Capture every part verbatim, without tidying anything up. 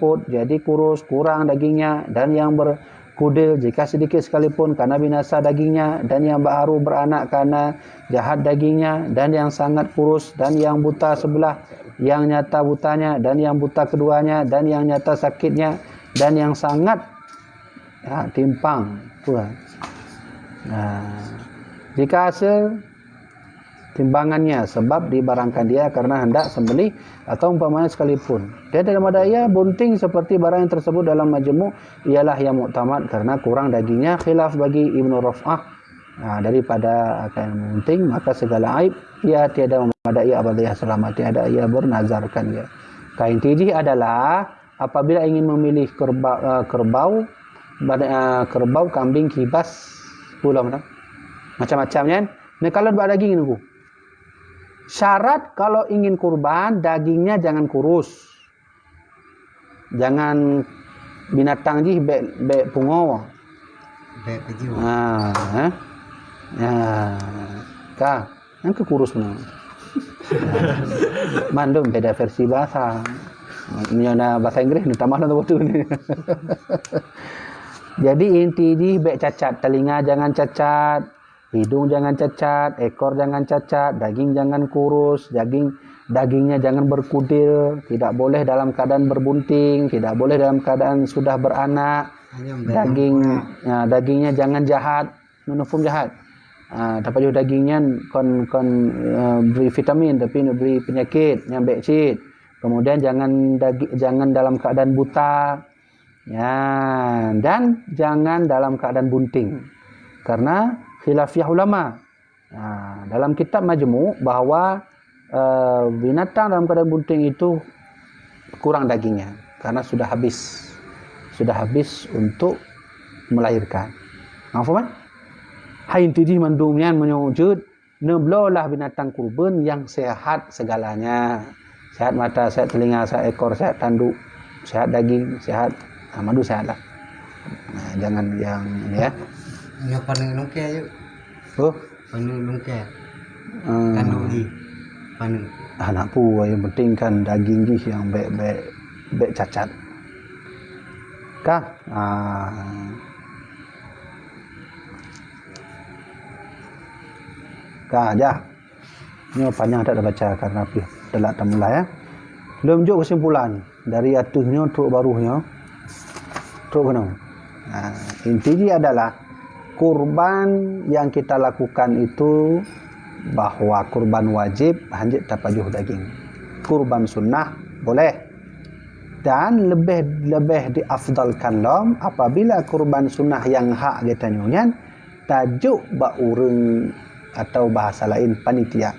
luput jadi kurus, kurang dagingnya, dan yang berkudil jika sedikit sekalipun karena binasa dagingnya, dan yang baru beranak karena jahat dagingnya, dan yang sangat kurus, dan yang buta sebelah yang nyata butanya, dan yang buta keduanya, dan yang nyata sakitnya, dan yang sangat, ya, timpang. Tuh. Nah, jika hasil timbangannya sebab dibarangkan dia karena hendak sembelih atau umpamanya sekalipun. Dia dalam ada ia bunting seperti barang yang tersebut dalam majemuk ialah yang muktamad karena kurang dagingnya, khilaf bagi Ibnu Raf'ah. Nah, daripada akan bunting, maka segala aib ia tiada memadai apabila selamat, tiada ia bernazarkan dia. Kain tidih adalah apabila ingin memilih kerbau, eh, kerbau, bad- eh, kerbau, kambing, kibas, pulang dah. Macam-macam kan? Nah, kalau bak daging nunggu. Syarat kalau ingin kurban, dagingnya jangan kurus. Jangan binatang jih bek bek pungo. Bek peju. Ha, eh? Ya. Ka, yang ke kurus mana? Mandum beda versi bahasa. Nyonya bahasa Inggris ni tambah dalam waktu ni. Jadi inti jih bek cacat, telinga jangan cacat, hidung jangan cacat, ekor jangan cacat, daging jangan kurus, daging dagingnya jangan berkudil, tidak boleh dalam keadaan berbunting, tidak boleh dalam keadaan sudah beranak. Daging, ya, dagingnya jangan jahat, menufum jahat. Ah, tapajoh daging nyan kon kon uh, beri vitamin tapi nak beri penyakit nyang bek cit. Kemudian jangan daging, jangan dalam keadaan buta. Ya, dan jangan dalam keadaan bunting. Karena khilafiyah ulama. Nah, dalam kitab Majmu' bahwa uh, binatang dalam keadaan bunting itu kurang dagingnya karena sudah habis, sudah habis untuk melahirkan. Faham kan? Hai inti jih mandum nyan meunyoe jeuet, neubloe lah binatang kurban yang sehat segalanya. Sehat mata, sehat telinga, sehat ekor, sehat tanduk, sehat daging, sehat, ah, madu sehat lah. Nah, jangan yang ini ya. Nyoe paneuk lungkée yuk. Oh, paneuk lungkée. Hmm. Tanduk jih. Paneuk. Anak pu yang penting kan daging jih yang bek bek bek cacat. Kah? Ah. Ka, jah. Nyoe panjang that tabaca karena pih telat tamulai, ya. Lom jok kesimpulan dari ateueh nyoe trok baruh nyoe. Trok keunoe. Nah, inti jih adalah kurban yang kita lakukan itu bahwa kurban wajib hanjeuet tapajoh daging. Kurban sunnah boleh. Dan lebih lebih diafdalkan lom apabila kurban sunnah yang hak geutanyoe nyan tajok bak ureuëng atau bahasa lain panitia.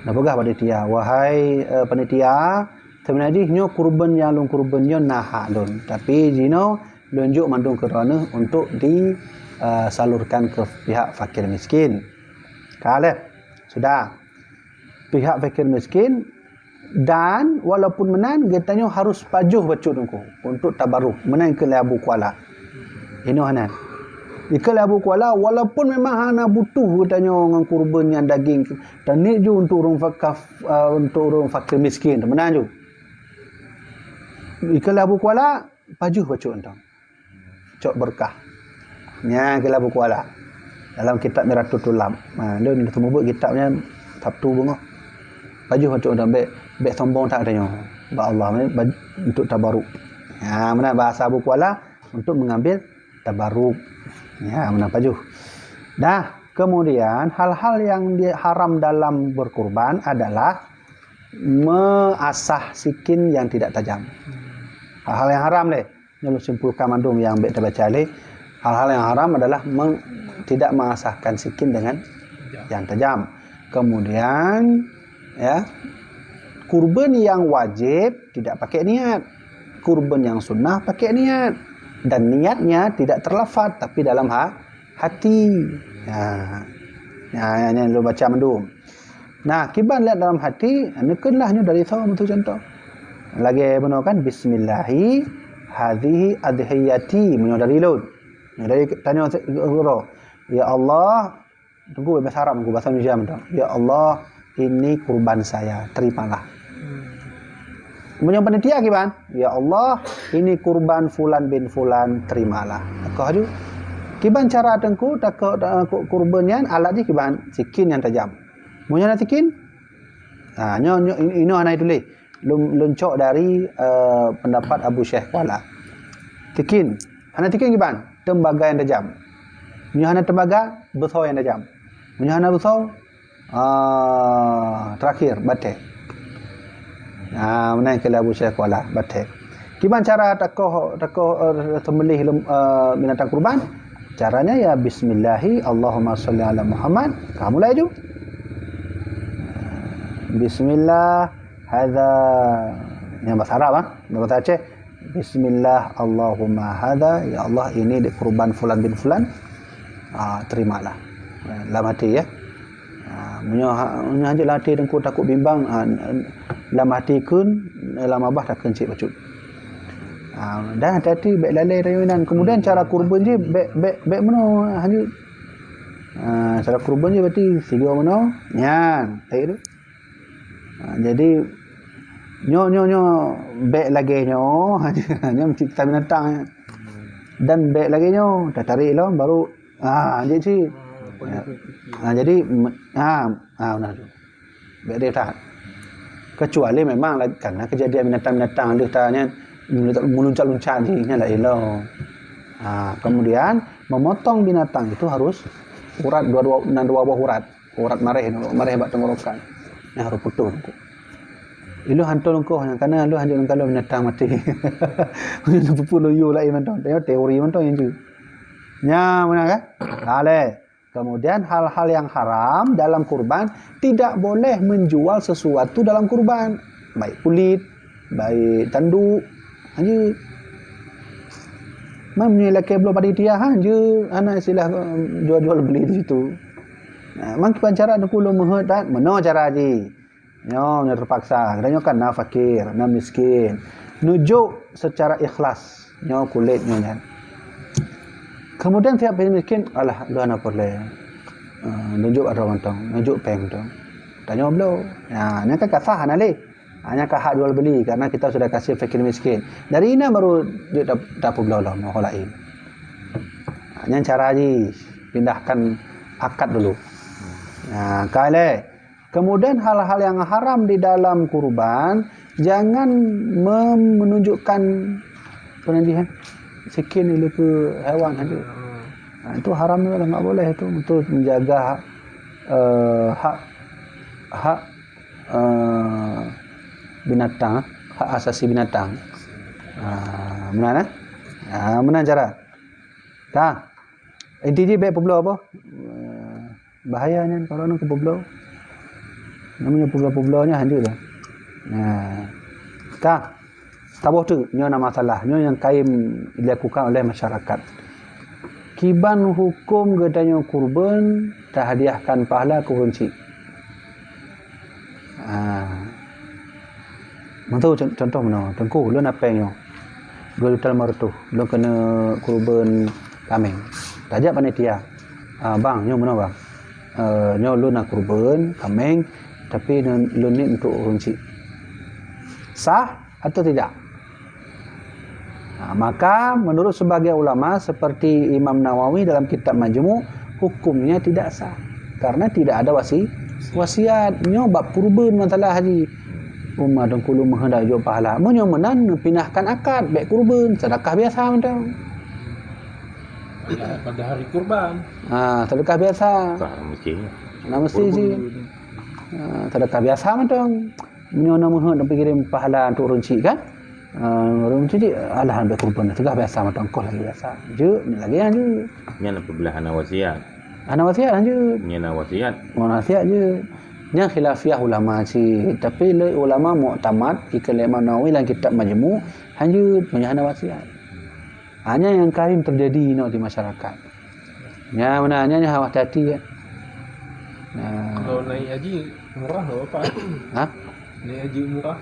Nah, peugah panitia, "Wahai uh, panitia, sebenarnya jih nyoe kurban yang lôn kurban nyoe na hak lôn, tapi jinoe lôn jok mandum keu droeneueh untuk di uh, salurkan ke pihak fakir miskin." Ka leh, sudah. Pihak fakir miskin Dan walaupun meunan, geutanyoe harus pajoh bacut teungku untuk tabaruk. Meunan keu lé Abu Kuala. Inoe hana. Ikeu lé Abu Kuala, walaupun memang hana butuh geutanyoe ngon kurban nyang daging, taniet ju untuk ureuëng fakaf, uh, untuk ureuëng fakir miskin, meunan ju. Ikeu lé Abu Kuala, pajoh bacut entong. Cok berkah. Nya keulah buku ala. Dalam kitab Miratul Tulab. Ha, dia teumubut kitab nyan Sabtu beungoh. Pajoh untuk dah bek bek sombong tak tanyoe. Ba Allah ni untuk tabaruk. Ha, mana bahasa buku ala untuk mengambil tabaruk. Ya, mana pajoh. Dah, kemudian hal-hal yang haram dalam berkurban adalah measah sikin yang tidak tajam. Hal-hal yang haram leh. Nyoe lôn simpulkan mandum nyang bék tabaca lé. Hal-hal yang haram adalah meng, tidak mengasahkan sikin dengan yang tajam. Kemudian, ya, kurban yang wajib tidak pakai niat. Kurban yang sunnah pakai niat. Dan niatnya tidak terlafaz tapi dalam ha, hati. Ya. Ya, yang, yang lu baca mandum. Nah, kiban lihat dalam hati, neukeunlah nyoe dari soe beutôi contoh. Lagée bunoe kan, "Bismillahi hadhihi adhiyati," meunyoe dari lôn. Nyoe dari tanyoe se-, geuroe. "Ya Allah," tunggu bahasa Arab, tunggu bahasa Indonesia mantong. "Ya Allah, ini kurban saya, terimalah." Hmm. Meunyoe panitia kiban, "Ya Allah, ini kurban fulan bin fulan, terimalah." Takoh aju. Kiban cara teungku takoh, takoh kurban nyan, alat jih kiban, sikin nyang tajam. Meunyoe hana sikin, ha, nyoe, nyoe, inoe hana tuléh. Lôn, lôn cok dari, eh, pendapat Abu Syekh Kuala. Sikin. Hana sikin kiban, tembaga nyang tajam. Meunyoe hana tembaga, beusoe nyang tajam. Meunyoe hana beusoe, ah, terakhir, batée. Ah, meunan keuh Abu Syekh Kuala, batée. Kiban cara takoh, takoh, eh, seumbelih lom, eh, binatang kurban? Caranya ya bismillahi, Allahumma sholli ala Muhammad. Ka mulai aju. Bismillah, hadza. Nyang bahasa Arab, ah. Bahasa Aceh. Bismillah, Allahumma hadza. Ya Allah, ini di kurban fulan bin fulan. Ah, terimalah. Lam hati, ya. Ah, meunyoe ha-, meunyoe hanjeuet lam hati teungku takot bimbang, ah, lam hati kheun, lam babah takheun cit bacut. Ah, dan hati-hati bék lalée tanyoe inan. Kemudian cara kurban jih bék, bék, bék meunoe hanjeuet. Ah, cara kurban jih berarti sigoe meunoe, nyan, tai tu. Ah, jadi nyoe, nyoe, nyoe bék lagée nyoe, nyoe mencipta binatang. Dan bék lagée nyoe, tatarék lom baru, ah, jeuet cit. Ah, jadi, ah, ah, nah tu. Bék dia tahan. Kecuali memang la-, karena kejadian binatang-binatang leuh ta nyan meluncak-luncak jih, nyan laén lom. Ha, kemudian memotong binatang itu harus urat dua, dua, na dua boh urat. Urat maréh, maréh bak tenggorokan. Nyan harus putus. Ilôn hantom lôn koh nyan, karena lôn hanjeuet lôn kalon binatang maté. Peupulo yo laén mantong. Tengok teori mantong nyan tu. Nyan meunan kan? Ha, lé. Kemudian hal-hal yang haram dalam kurban, tidak boleh menjual sesuatu dalam kurban, baik kulit, baik tanduk, hanjeuet. Man meunyoe lakée bloe panitia, hanjeuet, hana istilah, eh, jual-jual beli di situ. Nah, man kiban cara teungku lôn meuheuet that, meunoe cara jih. Nyoe, nyoe terpaksa. Geutanyoe kan na fakir, na miskin. Nunjuk secara ikhlas. Nyoe kulét nyoe nyan. Kemudian tiap miskin, "Alah, lôn hana peureulée." Ah, nunjuk droe mantong, nunjuk péng mantong. Tanyoe bloe. Ya, nyan kan ka sah hana lé. Hanya ka hak jual beli karena kita sudah kasih fakir miskin. Dari inan baru duit ta-, tapeubloe lom ho laén. Ha, nyan cara jih, pindahkan akad dulu. Ha, ka lé. Kemudian hal-hal yang haram di dalam kurban, jangan mem-, menunjukkan, apa nanti, eh, sikin ileupeue haiwan saja. Ha, itu haram juga, nggak boleh itu untuk menjaga, eh, hak, hak, eh, binatang, hak asasi binatang. Ha, meunan, eh? Ha, meunan cara. Ka. Inti jih bék peubloe apa? Eh, Bahaya nyan kalau na keubloe. Namanya peubloe-peubloe nyan hanjeuet dah. Nah. Ka. Saboh teuk nyoe na masalah. Nyoe nyang kayém dilakukan oleh masyarakat. Kiban huköm geutanyoe kurban, tahadiahkan pahala keu ureueng chik. Ah. Meutu con-, contoh meunoe, Teungku, lôn na péng nyoe. Dua juta lima ratus, lôn keuneuk kurban kaméng. Tajak panitia, "Ah, bang, nyoe meunoe, bang. Eh, nyoe lôn na kurban kaméng, tapi lôn, lôn niet untuk ureueng chik." Sah atau tidak? Nah, maka menurut sebagian ulama seperti Imam Nawawi dalam kitab Majmu', hukumnya tidak sah karena tidak ada wasi-, wasiat. Nyoe bab kurban masalah haji. Umat dong kulu meuheudak jok pahala. Meunyoe meunan, pinahkan akad, bék kurban, sedekah biasa mantong. Pada, pada hari kurban. Ha, sedekah biasa. Nah, mesti ji. Ha, sedekah biasa mantong. Meunyoe na meuheuet dan pikirin pahala untuk ureueng chik kan? Ah, ureueng chik, alah, ambil kurban, teugah biasa mantong, koh lagi biasa. Jeuet, lagi nyan jeuet. Nyan apabila hana wasiat. Hana wasiat, nyan jeuet. Nyan na wasiat. Hana wasiat jeuet. Nyan khilafiyah ulama cit. Tapi lé ulama muktamad, ikeu lé Imam Nawawi dalam kitab Majmu', hanjeuet, meunyoe hana wasiat. Hanya nyang kayém terjadi inoe di masyarakat. Nyan meunan, nyan, nyan hati-hati, ya. Nah. Kalau naik haji murah tak apa? Hah? Naik haji murah.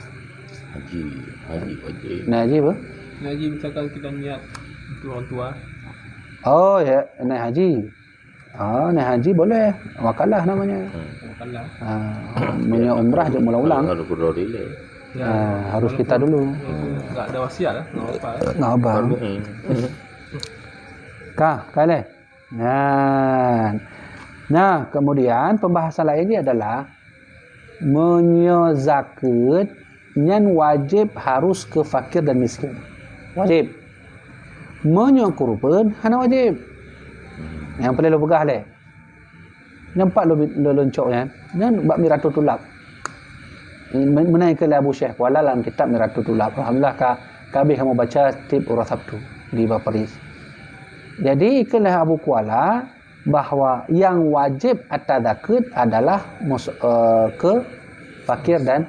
Haji, haji wajib. Naik haji apa? Naik haji misalkan kita niat untuk orang tua. Oh, ya, naik haji. Ah, naik haji boleh. Wakalah namanya. Hmm. Wakalah. Ah, meunyoe umrah jeuet mula ulang. Kalau, kalau kurang relay. Ya, harus kita dulu. Enggak ada wasiat, eh? Enggak apa-apa, eh? Enggak apa. Ka, ka lé. Nah. Nah, kemudian pembahasan lain ni adalah meunyoe zakeuet nyan wajib harus ke fakir dan miskin. Wajib. Meunyoe kurban hana wajib. Nyang paléng lôn peugah lé. Nampak lôn, lôn, lôn cok nyan. Nyan bak Miratu Tulab. Men-, meunai keu lé Abu Syekh Kuala lam kitab Miratu Tulab. Alhamdulillah ka, ka habéh kamoe baca tiep uroe Sabtu di Baparis. Jadi, keu lé Abu Kuala bahwa yang wajib atas zakeuet adalah mus-, eh, ke fakir dan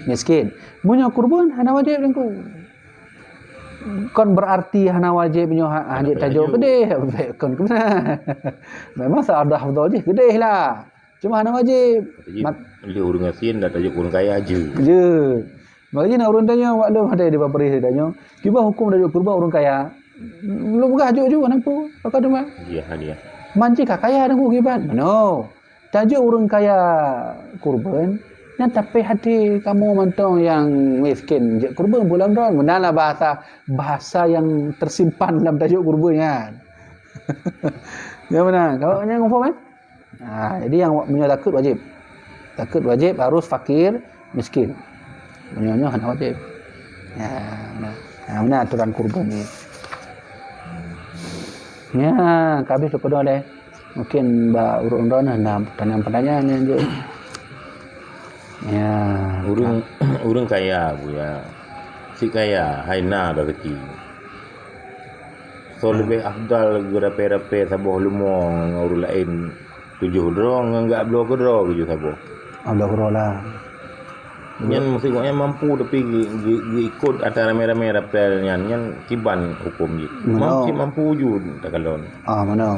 miskin. Meunyoe kurban hana wajib Teungku. Kon berarti hana wajib nyoe ha-, hana payah tajok keudeh. Kon keunan. Memang seuadah afdal jih keudeh lah. Cuma hana wajib. Jadi, mat- lé ureueng gasien dak tajok ureueng kaya je. Je. Makajih na ureueng tanyong, wak lôn ada di Baparis tanyong, kiban huköm tajok kurban ureueng kaya? Lôn peugah jok ju, hana peue. Pakon teuma? Iya, hadiah. Man jih ka kaya Teungku kiban. Meunoe. Tajok ureueng kaya kurban, nyan tapéh até kamoe mantong nyang miskin jeuet kurban bulan Ramadan. Meunan lah bahasa, bahasa yang tersimpan lam tajok kurban nyan. Ya meunan. Kau nyang muphom, eh? Ha, jadi yang wa-, meunyoe zakeuet wajib. Zakeuet wajib harus fakir, miskin. Meunyoe nyoe hana wajib. Ya, nah. Ha, meunan aturan kurban ni. Ya, ka habéh teupeudong lé. Mungkin bak ureueng droeneuh na pertanyaan-pertanyaan nyang jeuet. Ya, ureueng, ureueng kaya, Buya. Si kaya, hai na raseuki. Soe leubeh afdal geurapée-rapée saboh leumo ngon ureueng laén tujoh droe ngon gak bloe keudroe tujoh saboh? Ah, bloe keudroe lah. Nyan maksud gobnyan mampu tapi geu-, geu-, geuikot atra ramé-ramé rapée nyan, nyan kiban huköm jih. Meunoe. Mam-, cit mampu ju takalon. Ah, meunoe.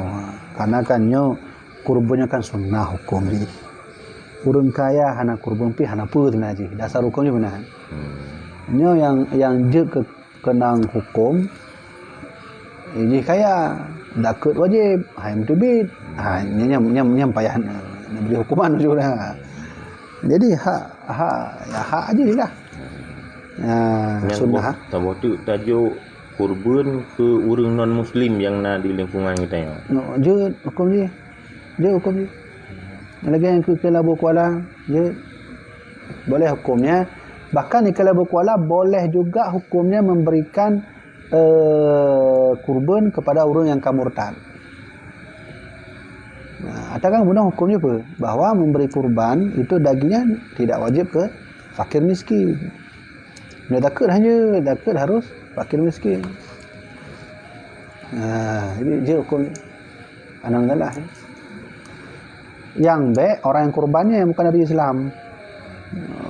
Karena kan nyoe kurban nyoe kan sunnah huköm jih. Ureueng kaya hana kurban pih hana peue sebenarnya jih. Dasar huköm jih meunan. Hmm. Nyoe nyang, nyang jeuet keu keunong huköm, eh, jih kaya, zakeuet wajéb, hai meuteubiet, ha, nyan, nyan, nyan, nyan payah na-, neubri huköman ujong na. Jadi hak, hak, ya hak jih lah. Ya, nyang sunnah. Boh, saboh teuk tajok kurban keu ureueng non muslim nyang na di lingkungan geutanyoe. No, jeuet huköm jih. Jeuet huköm jih. Lagèe nyang keu, keu Abu Kuala, jeuet. Boleh hukumnya. Bahkan di Abu Kuala boleh juga hukumnya memberikan, eh, kurban kepada ureueng nyang ka murtad. Nah, atakan bunoe hukumnya apa? Bahwa memberi kurban itu dagingnya tidak wajib ke fakir miskin. Bila takut hanya, takut harus fakir miskin. Nah, jadi dia hukum anak salah. Yang baik orang yang kurbannya yang bukan dari Islam.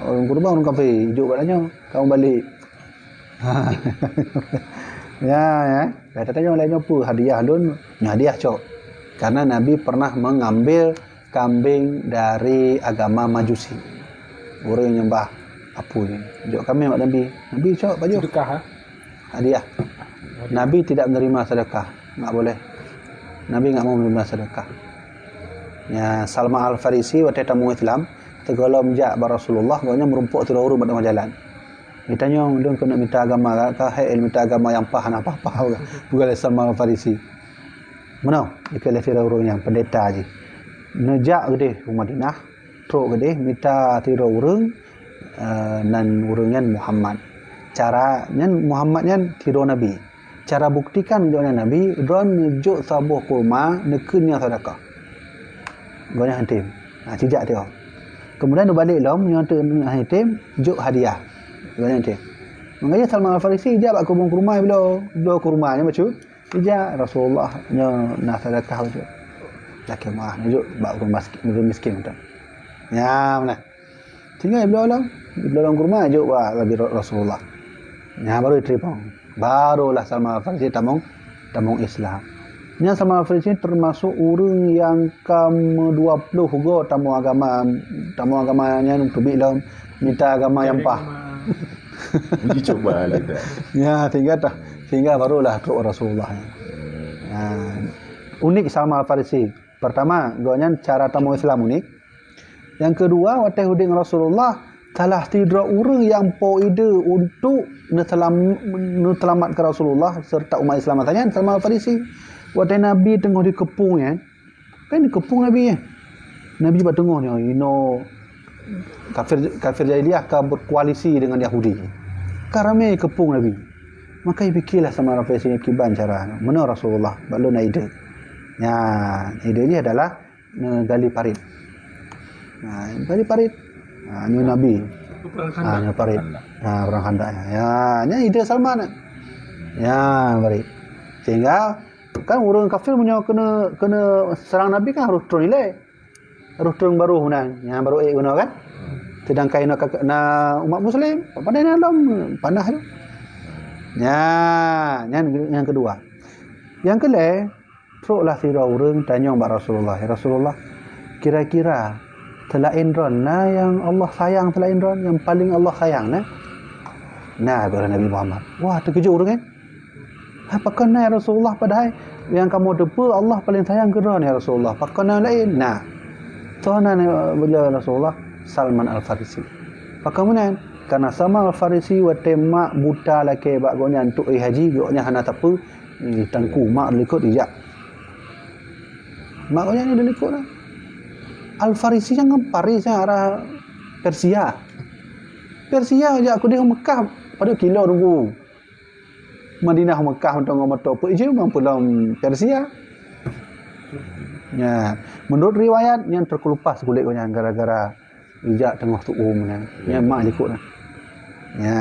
Orang kurban orang kafir, jok kat nyoe, kamu balik. Ya, ya. Kata tanya lain apa? Hadiah lun, hadiah cok. Karena Nabi pernah mengambil kambing dari agama Majusi. Ureueng nyembah apui. Jok kambing bak Nabi. Nabi cok baju. Sedekah, ha? Hadiah. Hadiah. Nabi tidak menerima sedekah. Enggak boleh. Nabi enggak mau menerima sedekah. Ya, Salman Al-Farisi watèe tamong Islam, teugohlom jak bak Rasulullah, gobnyan meurumpok sidroe ureueng bak teungoh jalan. Geutanyong, "Lôn keuneuk mita agama, ka hai mita agama nyang paih hana paih-paih," peugah lé Salman Al-Farisi. Meunoe, ikheun lé sidroe ureueng nyang peundeta jih. Neujak keudeh u Madinah, trok keudeh mita sidroe ureueng, eh, nan ureueng nyan Muhammad. Cara nyan Muhammad nyan sidroe nabi. Cara buktikan gobnyan nabi, droeneuh neujok saboh kurma neukheun nyan seudeukah. Gobnyan han tem. Ha, sijak teuh. Kemudian neubalek lom, nyoe teuh han tem, jok hadiah. Gobnyan tem. Makajih Salman Al-Farisi jak bak keubon kurma bloe, bloe kurma nyan bacut. Ijak Rasulullah nyoe na seudeukah bacut. Lakèe meuah, neujok bak ureueng miskin, ureueng miskin tu. Nyan meunan. Sehingga ibloe lom, ibloe lom kurma jok bak Nabi Ra-, Rasulullah. Nyan baru iteurima. Barulah Salman Al-Farisi tamong, tamong Islam. Nyan Salman Al-Farisi termasuk ureueng nyang ka meudua ploh goe tamong agama, tamong agama nyan teubiet lom mita agama nyang paih. Dicuba lé dah. Ya, sehingga tah, sehingga barulah trok Rasulullah. Hmm. Ya. Unik Salman Al-Farisi. Pertama, gobnyan cara tamong Islam unik. Nyang keudua, watèe udép ngon Rasulullah, Salah sidroe ureuëng nyang po ide untuk neuselam-, neuseulamat keu Rasulullah serta umat Islam masa nyan, Salman Al-Farisi. Watée Nabi teungoh dikeupung nyan, kan dikeupung Nabi nyan. Nabi bak teungoh nyoe, inoe kafir, kafir jahiliyah ka berkoalisi dengan Yahudi. Ka ramé keupung Nabi. Maka pikilah Salman Al-Farisi kiban cara. Meunoe Rasulullah, bak lôn na ide. Nyan, ide jih adalah neugali parit. Ha, gali parit. Ha, nyoe Nabi. Perang Ha, Khandaq. nyoe parit. Ha, perang Khandaq. Ya, nyan ide Salman. Ya, parit. Sehingga kan ureuëng kafir meunyoe keuneuk, keuneuk seurang Nabi kan harôh treun ilée. Harôh treun barôh meunan. Nyan barôh ék keunoe kan. Sedangkan inoe ka, na umat muslim, pandai na lom panah tu. Nyan, nyan nyang keudua. Nyang keulhée, troklah sidroe ureuëng tanyong bak Rasulullah, "Ya Rasulullah, kira-kira seulaén droe na nyang Allah sayang seulaén droe, nyang paleng Allah sayang na?" "Na," kheun Nabi Muhammad. Wah, teukeujot ureuëng nyan. "Hai, pakon na ya Rasulullah, padahai nyang kamoe teupeue Allah paleng sayang keu droe ya Rasulullah. Pakon na laén?" "Na." "Soe nan beliau ya Rasulullah?" "Salman Al-Farisi." "Pakon meunan?" "Karena Salman Al-Farisi watée mak buta lakée bak gobnyan untuk éh haji, gobnyan hana sapeue, hmm, teungku mak dilikot ijak." Mak gobnyan ni dilikot lah. Al-Farisi nyang ngon Paris nyang arah Persia. Persia jak keudeh Mekah padub kilo nunggu. Madinah Mekah mantong ngon moto peuet jeuem, mampu lom Persia. Ya, menurut riwayat nyan terkelupas kulét gobnyan gara-gara ijak teungoh tuom nyan. Nyan mak likot nyan. Ya,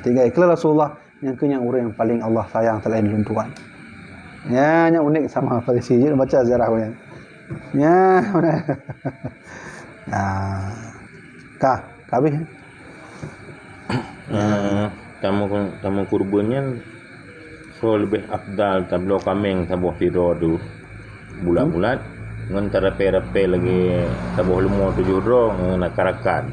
tinggai keu Rasulullah, nyan keuh nyang ureuëng nyang paleng Allah sayang seulaén lôn tuan. Ya, nyan unik Salman Al-Farisi. Jeuet baca sejarah gobnyan. Ya, ya. Ka, ka habéh. Eh, tamong, tamong kurban nyan, soe leubeh afdal tabloe kaméng saboh sidroe tu bulat-bulat, ngon tarapée-rapée lagée saboh leumo tujoh droe ngon rakan-rakan,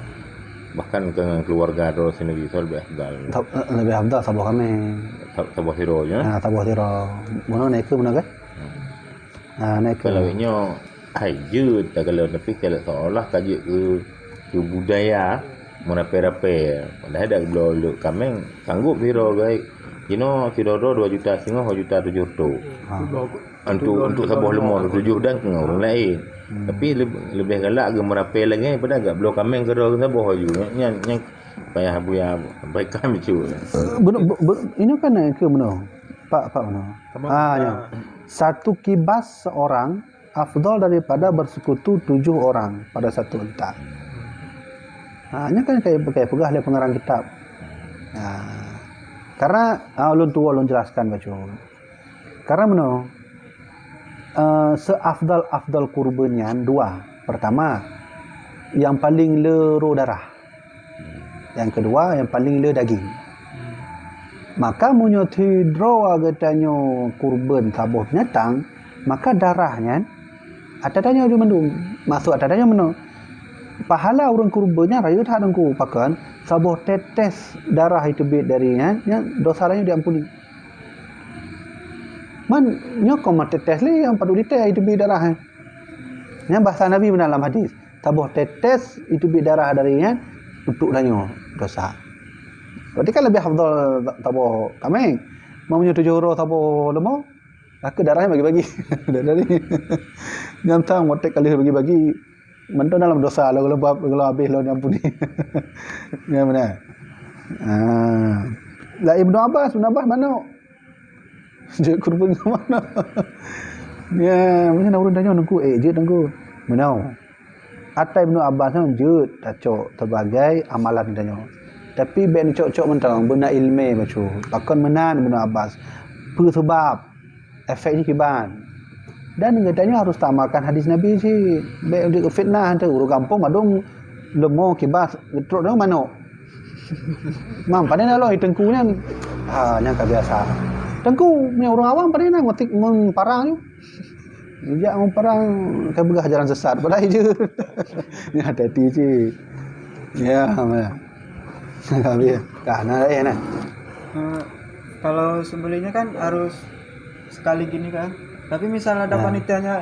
bahkan keu ngon keuluwarga droe sendiri, soe leubeh afdal? Sab-, eh, leubeh afdal saboh kaméng. Sab-, saboh sidroe je, eh? Ha, saboh sidroe. Meunoe na ikeu meunoe kan? Hmm. Ha, na ikeu. Kalau nyoe hai jeuet takalon, tapi kalau seolah ka jeuet keu, keu budaya meurapée-rapée. Padahai dak bloe lé kaméng sanggob sidroe gai. Jinoe sidroe dua juta singoh, dua juta tujoh ratus. Ha. Untuk, untuk saboh leumo tujoh dan keu ureuëng laén. Hmm. Tapi leb-, leubeh galak geumeurapée lagée pada gak bloe kaméng keudroe saboh aju. Nyan, nyan payah buya sampai kami cu. Eh, beuna-, be-, be-, ini kan ikeu meunoe. Pak, Pak meunoe. Tamong. Ah, ya. Satu kibas seorang afdal daripada bersekutu tujuh orang pada satu unta. Ha, nyan kan kai, kai peugah lé pengarang kitab. Ha. Karena, ha, ulôn tuwoe lôn jelaskan bacut. Karena meunoe, eh, seafdal-afdal kurban nyan dua. Pertama, yang paling le roh darah. Yang kedua, yang paling le daging. Maka meunyoe sidroe geutanyoe kurban saboh binatang, maka darah nyan ata tanyoe ju mandum. Maksud ata tanyoe meunoe, pahala ureuëng kurban nyan rayeuk that Teungku, pakon saboh tetes darah iteubiet dari nyan, nyan dosa tanyoe diampuni. Man nyoe kon meutetes lé nyang padub lité iteubiet darah nyan. Nyan bahasa Nabi meunan lam hadis. Saboh tetes iteubiet darah dari nyan untuk tanyoe dosa. Berarti kan lebih afdal saboh kaméng. Meunyoe tujoh uroe saboh leumo, ka darah nyan bagi-bagi. Dari nyan sang motek kali bagi-bagi, mantong dalam dosa, lalu, lalu, lalu habéh lom diampuni. Nyan meunan. Ah. Lah Ibnu Abbas, Ibnu Abbas manok. Jeuet kurban keu manok. Ya, mungkin ureuëng tanyoe Teungku, eh, jeuet Teungku. Meunoe. Ata Ibnu Abbas nyoe jeuet tacok sebagai amalan tanyoe. Tapi bék neucok-cok mantong, beuna iéleumé bacut. Pakon meunan Ibnu Abbas? Peue seubab? Efek jih kiban? Dan geutanyoe harus taamalkan hadis Nabi cit. Bék jeuet fitnah teuh, ureuëng gampông mandum leumo kibas geutrok deungon manok. Mam, pane na lôn teungku nyan. Ha, nyan ka biasa. Teungku, meunyoe ureuëng awam pane na ngotik ngon parang nyoe. Jak ngon parang ka peugah jalan sesat, padahai jeuet. Nyan hati-hati cit. Ya, ma. Habis. Ka na laén na. Eh, kalau sembelihnya kan harus sekali gini kan. Tapi misalnya ada Ya. panitianya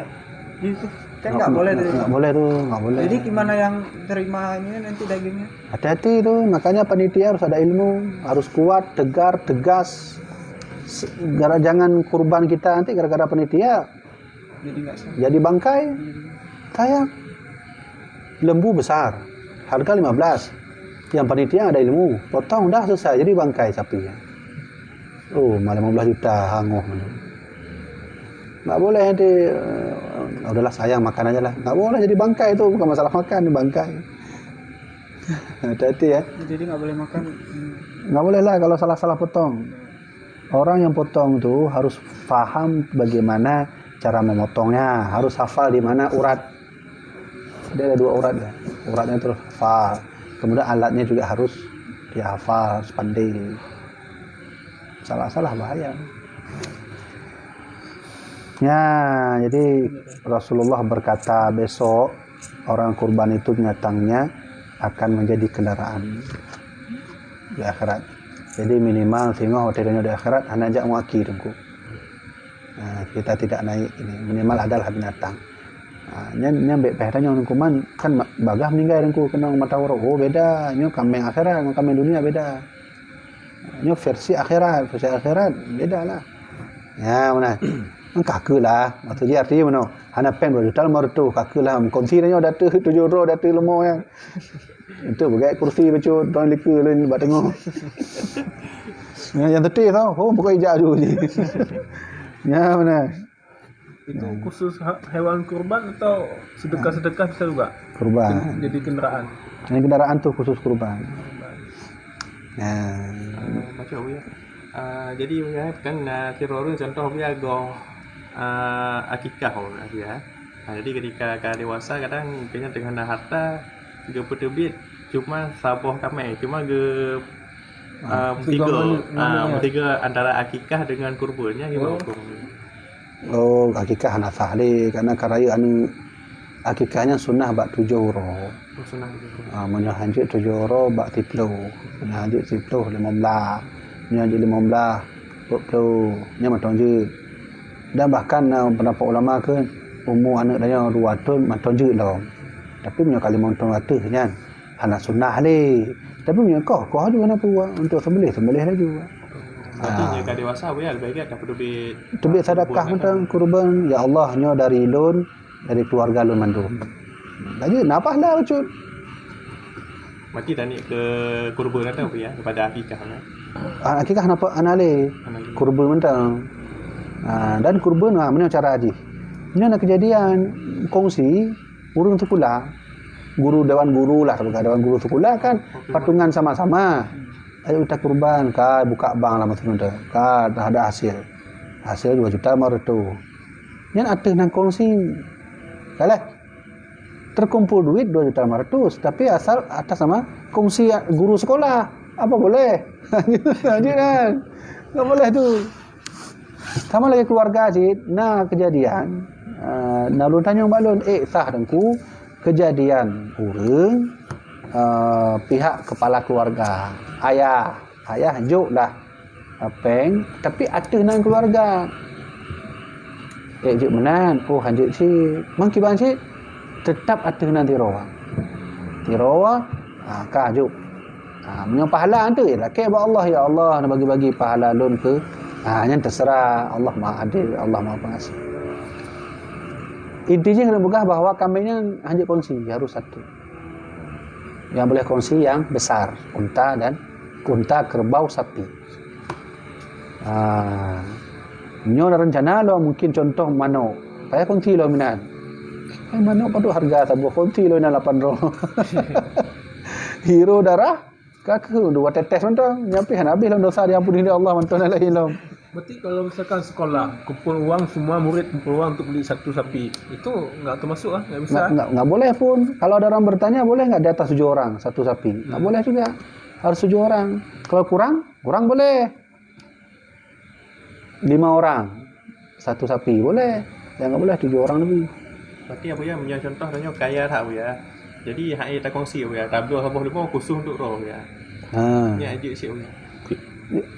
itu Kan nggak boleh dari Nggak boleh tu, nggak boleh. Jadi gimana yang terima ini nanti dagingnya? Hati-hati tu, makanya panitia harus ada ilmu, harus kuat, tegar, tegas. Se- Gara jangan kurban kita nanti gara-gara panitia Jadi nggak sah. Jadi bangkai. Sayang. Lembu besar. Harga lima belas. Yang panitia ada ilmu. Potong dah selesai. Jadi bangkai sapinya. Oh, malah lima belas juta hangoh mana. Nggak boleh nanti, eh, udahlah sayang makan aja lah. Nggak boleh jadi bangkai tu. Bukan masalah makan, ni bangkai. Hati-hati ya. Jadi nggak boleh makan. Hmm. Nggak boleh lah kalau salah-salah potong. Orang yang potong tu harus paham bagaimana cara memotongnya, harus hafal di mana urat. Dia ada dua urat ya. Uratnya terus hafal. Kemudian alatnya juga harus dia hafal, harus pandai. Salah-salah bahaya. Ya, jadi Rasulullah berkata besok orang kurban itu binatangnya akan menjadi kendaraan di akhirat. Jadi minimal singoh watèe tanyoe di akhirat hana jak muaki teungku. Nah, kita tidak naik ini, minimal adalah binatang. Nah, nyan nyan bèk payah tanyoe teungku man kan ma- bagah meninggai teungku kena mata uroe. Oh beda, nyoe kaméng akhirat ngon kaméng dunia beda. Nyoe versi akhirat, versi akhirat beda lah. Ya mana? Engkah ke lah. Maksud dia artinya mana? Hana pèng dua juta lima ratus, kah ke lah. Kongsi tanyoe datu tujuh droe datu leumo ya. Itu bagai kursi bacut tuan lika lain bak tengok. Ya, yang tetis tau, oh bukan ijak ju je. Ya mana? Itu khusus ha- hewan kurban atau sedekah-sedekah bisa juga Kurban. Jadi kendaraan. Yang kendaraan tu khusus kurban. Ya. Ah, macam Buya. Ah, jadi Buya kan ah, kira ureueng contoh Buya goh ah, akikah orang Buya. Ah, jadi ketika ka dewasa kadang kena tengah na harta geupeuteubiet cuma saboh kamé cuma ge ah, mutiga ah, mutiga antara akikah dengan kurban ya gimana hukum? Oh, akikah hana sah lé karena ka rayeuk aneuk akikah nyan sunah bak tujoh uroe. Oh, sunah gitu. Ha, meunyoe hanjeuet tujoh uroe bak siplôh. Meunyoe hanjeuet siplôh, lima belas. Meunyoe hanjeuet lima belas, dua puluh. Nyan mantong jeuet. Dan bahkan na pendapat ulama ke umu aneuk dayah dua thon mantong jeuet lom. Tapi meunyoe ka limong thon ateueh nyan hana sunah lé. Tapi meunyoe koh, koh juga na peue untuk sembelih, sembelih laju. Berarti dia ka dewasa Buya lebih baik ka peuteubiet Teubiet sadakah mantong kurban, ya Allah nyoe dari lôn, dari keluarga lôn mandum. Laju na pahala bacut. Mati tani ke kurban atau Buya daripada akikah kan? Ah, akikah napa ana lé kurban mantong. Ah, dan kurban ah mana cara jih. Ini ada kejadian kongsi ureueng sekolah, guru dewan guru lah sebagai dewan guru sekolah kan patungan sama-sama. Ayo kita kurban ka buka bank lah maksud tu. Ka dah ada hasil. Hasil dua juta lima ratus. Nyan ateueh nan kongsi. Kalah. Terkumpul duit dua juta lima ratus, tapi asal atas nama kongsi guru sekolah. Apa boleh? Lanjut kan? Tak boleh tu. Sama lagi keluarga cit, na kejadian. Uh, na lôn tanyong bak lôn, eh sah teungku kejadian ureueng uh, pihak kepala keluarga. Ayah, ayah jok lah uh, pèng, tapi ateueh nan keluarga. Eh jok meunan, oh hanjeuet cit. Mang kiban cit, tetap ateueh nan tiroe. Tiroe, ah, ka jok. Ha, meunyoe pahala tu ya lakèe bak Allah, ya Allah na bagi-bagi pahala lôn ke. Ha, nyan terserah Allah Maha Adil, Allah Maha Pengasih. Inti jih keuneuk peugah bahwa kambing nyan hanjeuet kongsi, harus satu. Yang boleh kongsi yang besar, unta dan unta, kerbau, sapi. Ha, nyoe na rencana lo mungkin contoh manok. Payah kongsi lo minan. Eh, manok patut harga saboh kongsi lo minan lapan droe. Hiro darah Ka keuh dua tetes mantong, nyan pih hana habéh lom dosa diampuni lé Allah mantong na laén lom. Berarti kalau misalkan sekolah kumpul uang, semua murid kumpul uang untuk beli satu sapi, itu nggak termasuk ah, nggak bisa. Nggak, nggak, nggak boleh pun. Kalau ada orang bertanya, boleh nggak di atas tujuh orang satu sapi? Nggak boleh juga. Harus tujuh orang. Kalau kurang, kurang boleh. Lima orang satu sapi boleh. Yang nggak boleh tujuh orang lebih. Berarti apa ya, punya contoh tanyoe kaya that ya. Jadi hak ia takongsi ya, tabloh saboh leumo khusus untuk roh ya. Ha. Ni aja sih ya.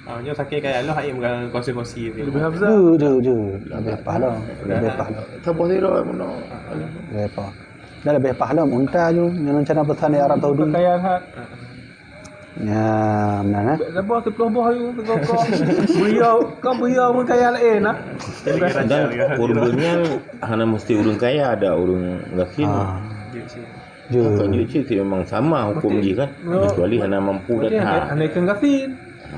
Ah, nyoe sakét kaya lôn hai meukonsi-konsi. Leubeh afdal. Jeuet, jeuet, jeuet. Leubeh pahala. Leubeh pahala. Saboh sidroe bunoe. Leubeh pahala. Dah leubeh pahala unta ju nyang rencana peusan di Arab Saudi. Kaya that. Ya, meunan, eh? Saboh siplôh boh ju, sigoe-goe. Beliau, kan beliau pun kaya laén, nah. Dan kurban nyan hana meusti ureueng kaya, ada ureueng gasien. Ah. Jeuet cit. Jeuet. Kan jeuet cit memang sama hukum jih kan. Berarti kecuali hana mampu berarti datang. Hana, hana ikheun gasien. Ha.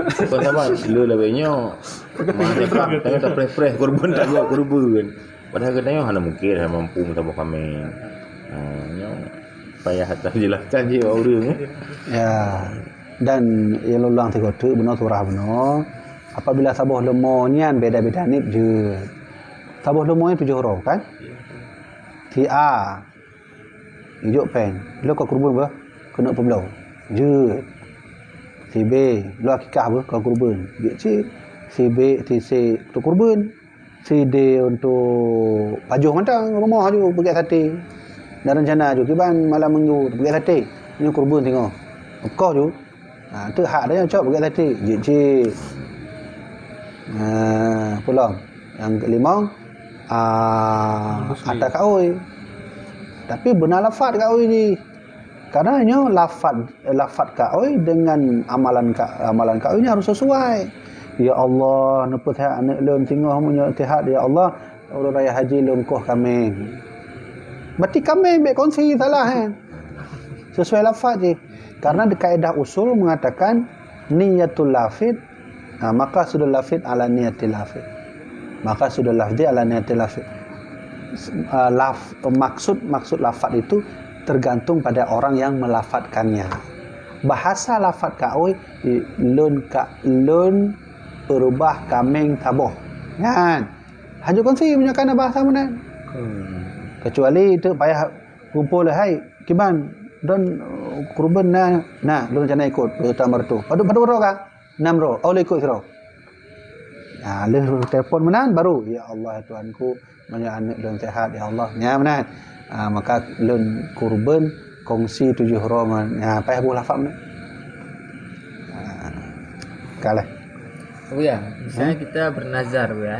Bukan saban, le lagèe nyoe. Masa tak, tengok tak preh-preh kurban, tak buat kurban. Padahal geutanyoe hana mungkin, hana mampu saboh kaméng. Ha, nyoe payah tak jelaskan je bak ureueng, eh. Ya. Dan nyang lôn ulang sigoe teuk, bunoe surah bunoe. Apabila saboh leumo nyan beda-beda nib jeuet. Saboh leumo nyan tujoh droe, kan? Si A, ijok péng, lôn ka kurban bah, keuneuk peubloe. Jeuet. Si B, lôn akikah bah, ka kurban. Jeuet cit. Si B, si C, tu kurban. Si D untuk pajoh mantong rumoh ju peugèt saté. Dan rencana ju kiban malam minggu peugèt saté. Nyoe kurban singoh. Pekoh ju. Ha, tu hak dia cok peugèt saté. Jeuet cit. Ha, peue lom. Nyang kelimong, ah, ata kaôi. Tapi beuna lafaz kaôi jih. Karena nyoe lafaz, lafaz kaôi dengan amalan ka-, amalan kaôi nyoe harus sesuai. Ya Allah, neupeusehat aneuk lôn singoh meunyoe sehat, ya Allah, uroe raya haji lôn koh kaméng. Berarti kaméng bèk kongsi salah, kan? Sesuai lafaz jih. Karena di kaedah usul mengatakan niyatul lafid, ha, maqasudul lafid ala niyatil lafid. Maqasudul lafdi ala niyatil lafid. Ah, laf-, maksud, maksud lafad itu tergantung pada orang yang melafadkannya. Bahasa lafad kaôi, lôn ka, lôn peurubah kaméng saboh. Nyan. Hana kongsi meunyoe kana bahasa meunan. Hmm. Kecuali itu payah kumpul, "Hai, kiban, don, uh, kurban na, na, lôn rencana ikut, dua tamar tu." Padum, padum droe ka? Nam droe. Oh, lôn ikut sidroe. Nah, lheueh telepon meunan baru, "Ya Allah, ya Tuhanku, meunyoe aneuk lôn sehat, ya Allah." Nyan meunan. Ah, maka lôn kurban kongsi tujoh droe meunan. Nah, payah boh lafaz meunan. Ah, ka lheueh. Buya, misalnya kita bernazar, Buya.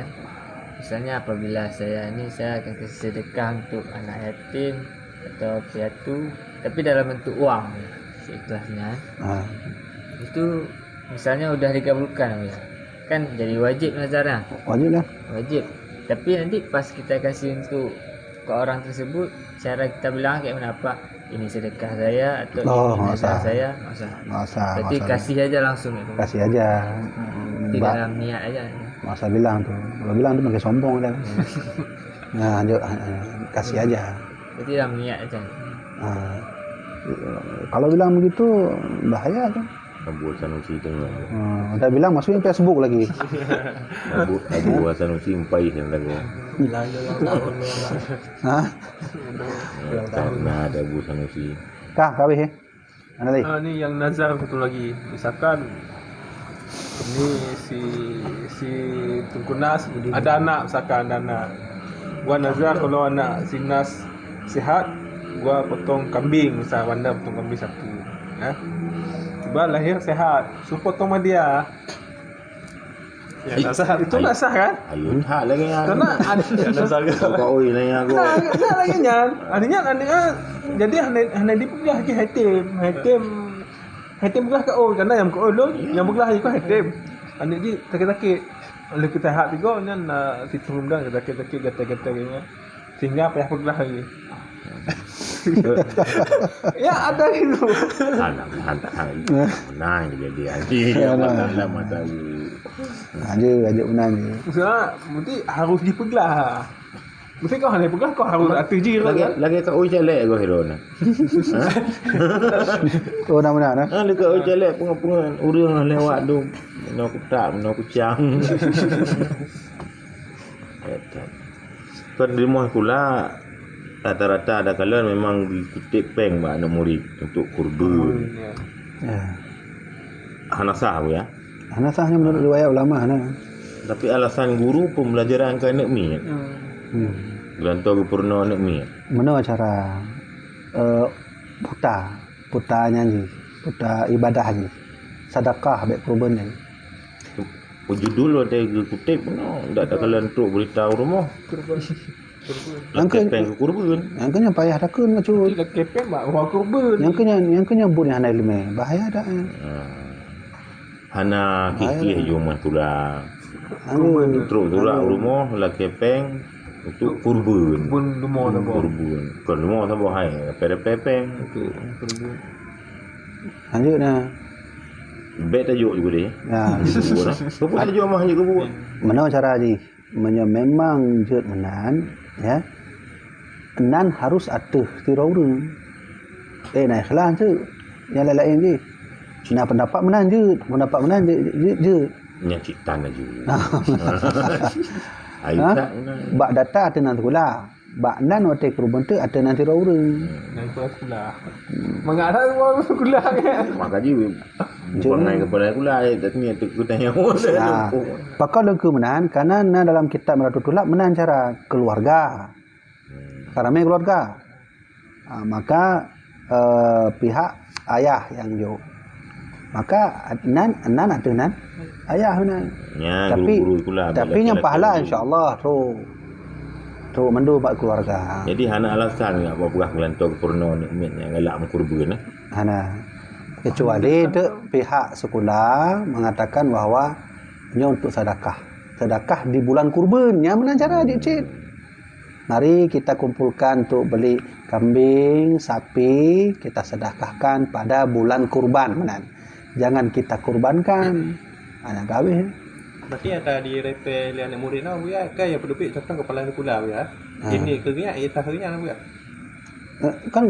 Misalnya apabila saya ni, saya akan kasih sedekah untuk anak yatim atau piatu, tapi dalam bentuk wang, seikhlasnya. Ah. Itu misalnya udah dikabulkan, Buya. Kan jadi wajib nazarnya. Wajib lah. Wajib. Tapi nanti pas kita kasih untuk ke orang tersebut, cara kita bilang kayak mana, "Pak, ini sedekah saya atau ini nazar saya?" Nggak usah. Nggak usah, nggak usah. Berarti kasih aja langsung gitu. Kasih aja. Hmm. Tidak dalam niat aja. Nggak usah bilang tuh. Kalau bilang tuh makin sombong dia. Nah, lanjut, ah, ah, kasih aja. Berarti dalam niat aja. Ah. Kalau bilang begitu, bahaya kan? Abu Sanusi tengok. Ah, dah bilang masukin Facebook lagi. Abu, Abu Sanusi empai yang tengok. Bilang je ulang tahun dia, Pak. Hah? Ulang tahun. Nah, ada Abu Sanusi. Kah, kawih, eh? Mana lagi? Ah, ni yang nazar satu lagi. Misalkan ni si, si Teungku Nas ada anak, misalkan ada anak. Gua nazar kalau anak si Nas sihat, gua potong kambing, misal Wanda potong kambing satu. Ya. Tiba lahir sihat, su potong ma dia. Ya, tak sah. Itu tak sah kan? Ayo, tak lagi ya. Karena ada. Kau oi lah ya aku. Nah, tak lagi nyan. Artinya, artinya, jadi hana, hana dipeugah ke yatim. Yatim, yatim peugah ke oi, karena yang ke oi lôn, yang peugah ke yatim. Aneuk jih sakit-sakit. Oleh kita hak tiga nyan, ah, situng dan sakit-sakit, gatal-gatal gitu. Sehingga payah peugah lagi. Ya, ada itu. Hana, hana, hana. Menang jadi dia. Ya, menang lah mata. Aja, aja menang je. Maksudnya, mesti harus dipeugah. Mesti kau hana peugah, kau harus ateuh ji lagi, kan? Lagi kat oi chalek kau hero na. Ha? Oh, nak menang, eh? Ha, dekat oi chalek pengapungan urang lewat tu. Menua kutak, menua kucang. Kan di rumah pula, rata-rata ada kala memang dikutip péng bak aneuk murid untuk kurban. Ya. Ya. Hana sah, Bu, ya? Hana sah, hanya menurut riwayat ulama, hana. Tapi alasan guru pembelajaran ke aneuk miet. Hmm. Hmm. Gelantoe geupeurunoe aneuk miet. Meunoe cara, eh, puta, puta nyan jih, puta ibadah jih. Sadakah bèk kurban nyan. Judul watèe geukutép nyoe, dak takalon trok beurita u rumoh. Kurban. Kurban. Lakèe péng keu kurban. Nyang keu nyan payah takheun bacut. Lakèe péng bak rumoh kurban. Nyang keu nyan, nyang keu nyan buet nyang hana ileumèe. Bahaya dak nyan. Hmm. Hana kih-kih jumah tulang. Aduh. Trok tulak rumoh lakèe péng untuk kurban. Kurban rumoh saboh. Kurban. Kon rumoh saboh hai, lapèe-lapèe péng. Okey, kurban. Lanjut nah. Bèk tajok juga deh. Ya. Kurban, ah. Apa tajok mah tajok kurban? Mana cara jih? Meunyoe memang jeuet meunan, ya, nan harus ateueh sidroe ureueng. Eh, na ikhlas tu. Nyang laén-laén jih. Na pendapat meunan jeuet, pendapat meunan jeuet, jeuet, jeuet. Nyan cit tan laju. Ayo ha? Tak meunan. Bak data ateueh nan sikula. Bak nan watèe kurban tu ateueh nan sidroe ureueng. Hmm. Nan sikula. Hmm. Mangat hana sikula kan? Maka jih Jeuet. Bukan kepala sikula, eh, tak niat tu kutanya. Ah, pakon lôn keu meunan, karena na dalam kitab Mirathul Thullab meunan cara keluarga. Hmm. Ka ramè keluarga. Ah, maka, eh, pihak ayah nyang jok. Maka nan, nan ateueh nan ayah meunan. Ya, tapi, guru-guru sikula tapi nyang pahala insya-Allah trok. Trok mandum bak keluarga. Jadi hana alasan nggak buat peugah geulantoe keu peurunoe aneuk miet nyang galak meukurban, eh? Hana. Kecuali tu pihak sikula mengatakan bahwa nyoe untuk sedekah. Sedekah di bulan kurban, nyan meunan cara jih cit. Mari kita kumpulkan untuk beli kambing, sapi, kita sedekahkan pada bulan kurban meunan. Jangan kita kurbankan. Hana gawé. Berarti ada di repe lé aneuk murit nah, Buya, kan yang pedupi contoh kepala sikula, Buya. Ha. Ini keu ngiak, eh, sah keu ngiak, Buya. Eh, kan,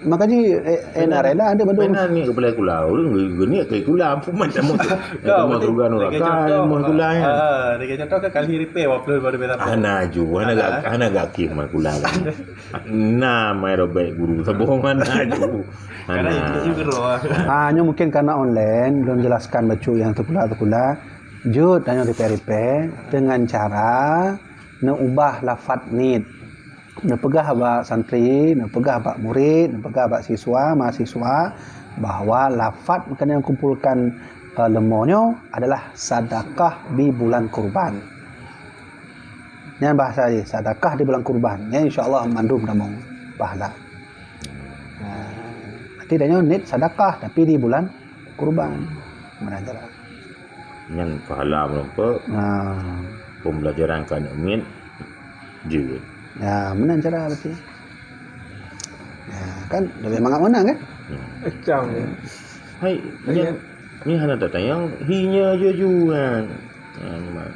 maka jih, eh, eh, nak rela ada bandum. Pena ni kepala sikula, ureueng geu-, geuniet keu sikula, ampun macam tu. Kau, kerugian orang kan, contoh, ilmu sikula, ya. Ah, lagi contoh kan kali repe dua puluh baru bela. Hana ju, hana gak, hana gak kih mah sikula kan. Na mai robek guru saboh mana ju. Karena itu juga roh. Ah, nyoe mungkin karena online, belum jelaskan bacut nyang sikula-sikula. Jeuet tanyoe repe-repe dengan cara neuubah lafaz niet. Neupeugah bak santri, neupeugah bak murid, neupeugah bak siswa, mahasiswa bahwa lafaz keuneuk kumpulkan, eh, leumo nyoe adalah sedekah di bulan kurban. Nyan bahasa jih, sedekah di bulan kurban. Nyan insya-Allah mandum tamong pahala. Nah, berarti tanyoe niet sedekah tapi di bulan kurban. Meunan cara. Nyan pahala meureumpok. Nah. Pembelajaran ka aneuk miet jeuet. Ya, meunan cara berarti. Ya, kan lebih mangat meunan kan? Hmm. Macam ni. Hai, nyan, ni hana tatanyong, hi nyoe jujuan. Ya, memang.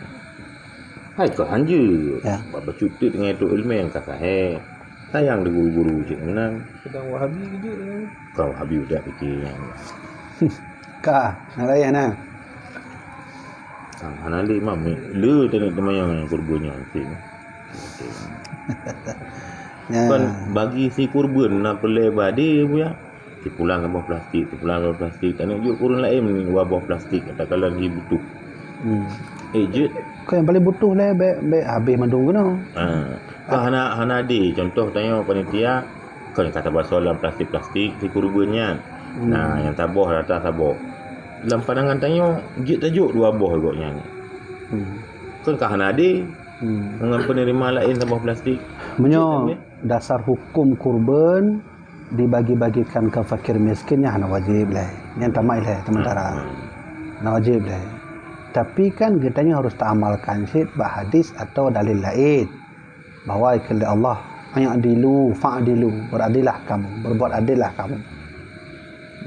Hai, kah hanjeuet. Ya. Bak bacut teuk ngon ilmu nyang ka sahé. Sayang di guru-guru cit meunan. Sedang Wahabi kejut ni. Kah Wahabi udah fikir nyan. Ka, na laén na. Ka hana lé mam ni. Le teuneuk teumanyong nyang kurban nyan cit. Ya. Kan bagi si kurban na peulée badi, Buya. Sipulan saboh plastik, sipulan saboh plastik. Taneuk jok keu ureueng laén dua boh plastik, katakanlah lagi butuh. Hmm. Eh, jeuet. Kan nyang paling butuh lé, bèk, bèk habéh mandum keunoe. Ha. Kan hana, hana adé. Contoh tanyoe panitia, kan ka tabasoe lam plastik-plastik si kurban nyan. Hmm. Nah, nyang taboh rata saboh. Lam pandangan tanyoe, jeuet tajok dua boh gobnyan. Hmm. Kan ka hana adé. Hmm. Dengan penerima laén saboh plastik. Meunyoe jeuet, dasar hukum kurban dibagi-bagikan ke fakir miskin, nyan hana wajib lé. Nyan tamat lé sementara. Hmm. Hana wajib lé. Tapi kan geutanyoe harus taamalkan cit bak hadis atau dalil laén. Bahwa kheun lé Allah, "I'dilu fa'dilu, beradillah kamu, berbuat adillah kamu."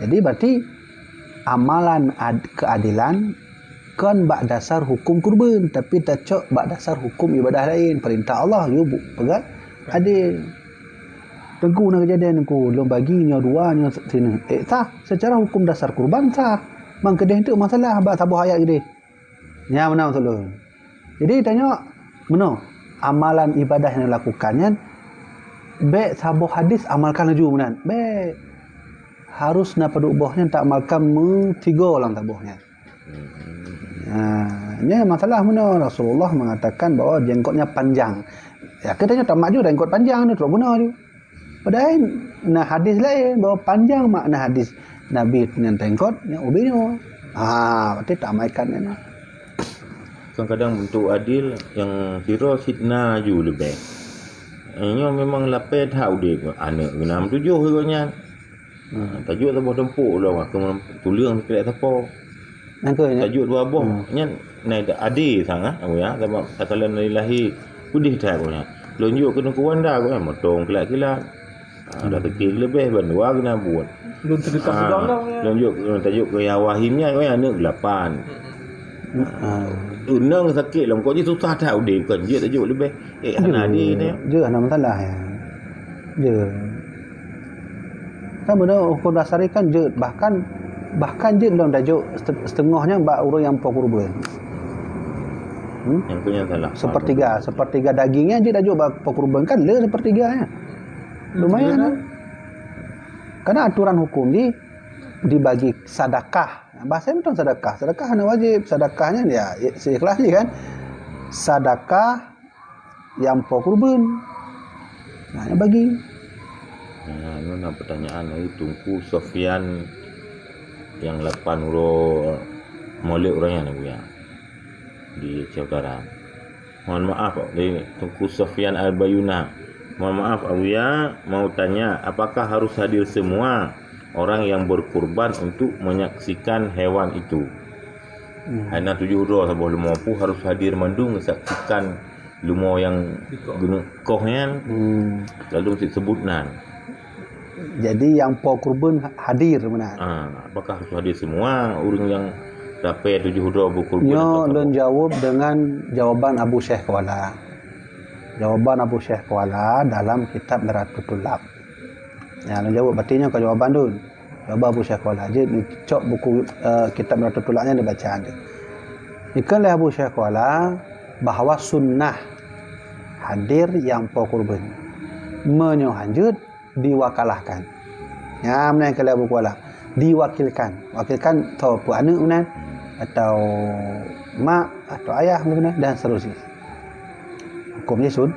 Jadi berarti amalan ad-, keadilan kon bak dasar hukum kurban, tapi tacok bak dasar hukum ibadah laén. Perintah Allah, yue bu-, peugah adil. Teungku na kejadian teungku, lôn bagi nyoe dua, nyoe sineuk. Eh, sah. Secara hukum dasar kurban sah. Mang keudeh tu masalah bak saboh ayat keudeh. Nyan meunan maksud lôn. Jadi tanyoe, meunoe, amalan ibadah nyang dilakukan nyan, bèk saboh hadis amalkan laju meunan. Bèk. Harus na padub boh nyan taamalkan meusigoe lam saboh nyan. Hmm. Ha, nyan masalah meunoe Rasulullah mengatakan bahwa jenggotnya panjang. Ya, kita nyoe tamat ju jenggot panjang ni, trok guna ju. Padahai na hadis laén bahwa panjang makna hadis Nabi nyan tengkot, nyan ubé nyoe. Ha, berarti tak malaikat ni. Kadang-kadang bentuk adil yang siro sit na ju leubeh. Nyoe memang lapeh that udeb, aneuk genam tujoh gobnyan. Ha, tajuk saboh tumpuk lom, aku tuleueng sikilek sapo. Nangkeu nya. Tajuk dua boh nyan nai ade sangat aku ya, sebab takalon dari lahir pedih that aku nya. Lon juk keu Teungku Wanda aku ya, motong kilat-kilat. Ha, dah teuki leubeh bandua kena buat. Lun teudekat Ah, sidang dah ya. Lon juk tajuk keu Yawa Him nyan, oh aneuk lapan. Ha. Tunang sakit lah, kok je susah that udeb kan. Je tajuk leubeh. Eh, hana ade ni. Je hana masalah ya. Je. Kan beuna hukum dasar kan jeuet, bahkan bahkan jeuet lom tajuk sete- setengah nyan bak ureueng nyang po kurban. Hmm? Yang tu yang salah. Sepertiga, sepertiga dagingnya jeuet tajuk bak po kurban kan le sepertiga ya. Lumayan. Kan? Karena aturan hukum di dibagi sadakah. Bahasa betul sadakah. Sadakah hana wajib. Sadakahnya ya seikhlas je kan. Sadakah yang po kurban. Nah, yang bagi. Nah, ini nak pertanyaan dari Tungku Sofian yang lapan uroe molek urang nyan Abuya di Aceh Utara. Mohon maaf dari Tungku Sofian Al-Bayuna. Mohon maaf Abuya, mau tanya apakah harus hadir semua orang yang berkurban untuk menyaksikan hewan itu? Hmm. Hana tujuh uroe saboh leumo pun harus hadir mandum menyaksikan leumo yang geuneuk koh nyan. Hmm. Lalu mesti sebut nan. Jadi yang po kurban hadir meunan. Ah, apakah harus hadir semua orang yang dapat tujuh uroe berkurban? Nyo lôn jawab dengan jawaban Abu Syekh Kuala. Jawaban Abu Syekh Kuala dalam kitab Miratul Tulab. Ya, lôn jawab berarti nyoe ka jawaban tu. Jawaban Abu Syekh Kuala. Jadi cok buku uh, kitab Miratul Tulab nyan dibaca tu. Ikon leh Abu Syekh Kuala bahwa sunnah hadir yang po kurban. Meunyoe hanjeuet diwakalahkan. Ya, meunan keu Abu Kuala. Diwakilkan. Wakilkan tho peu aneuk meunan atau mak atau ayah meunan dan seterusnya. Hukum je sun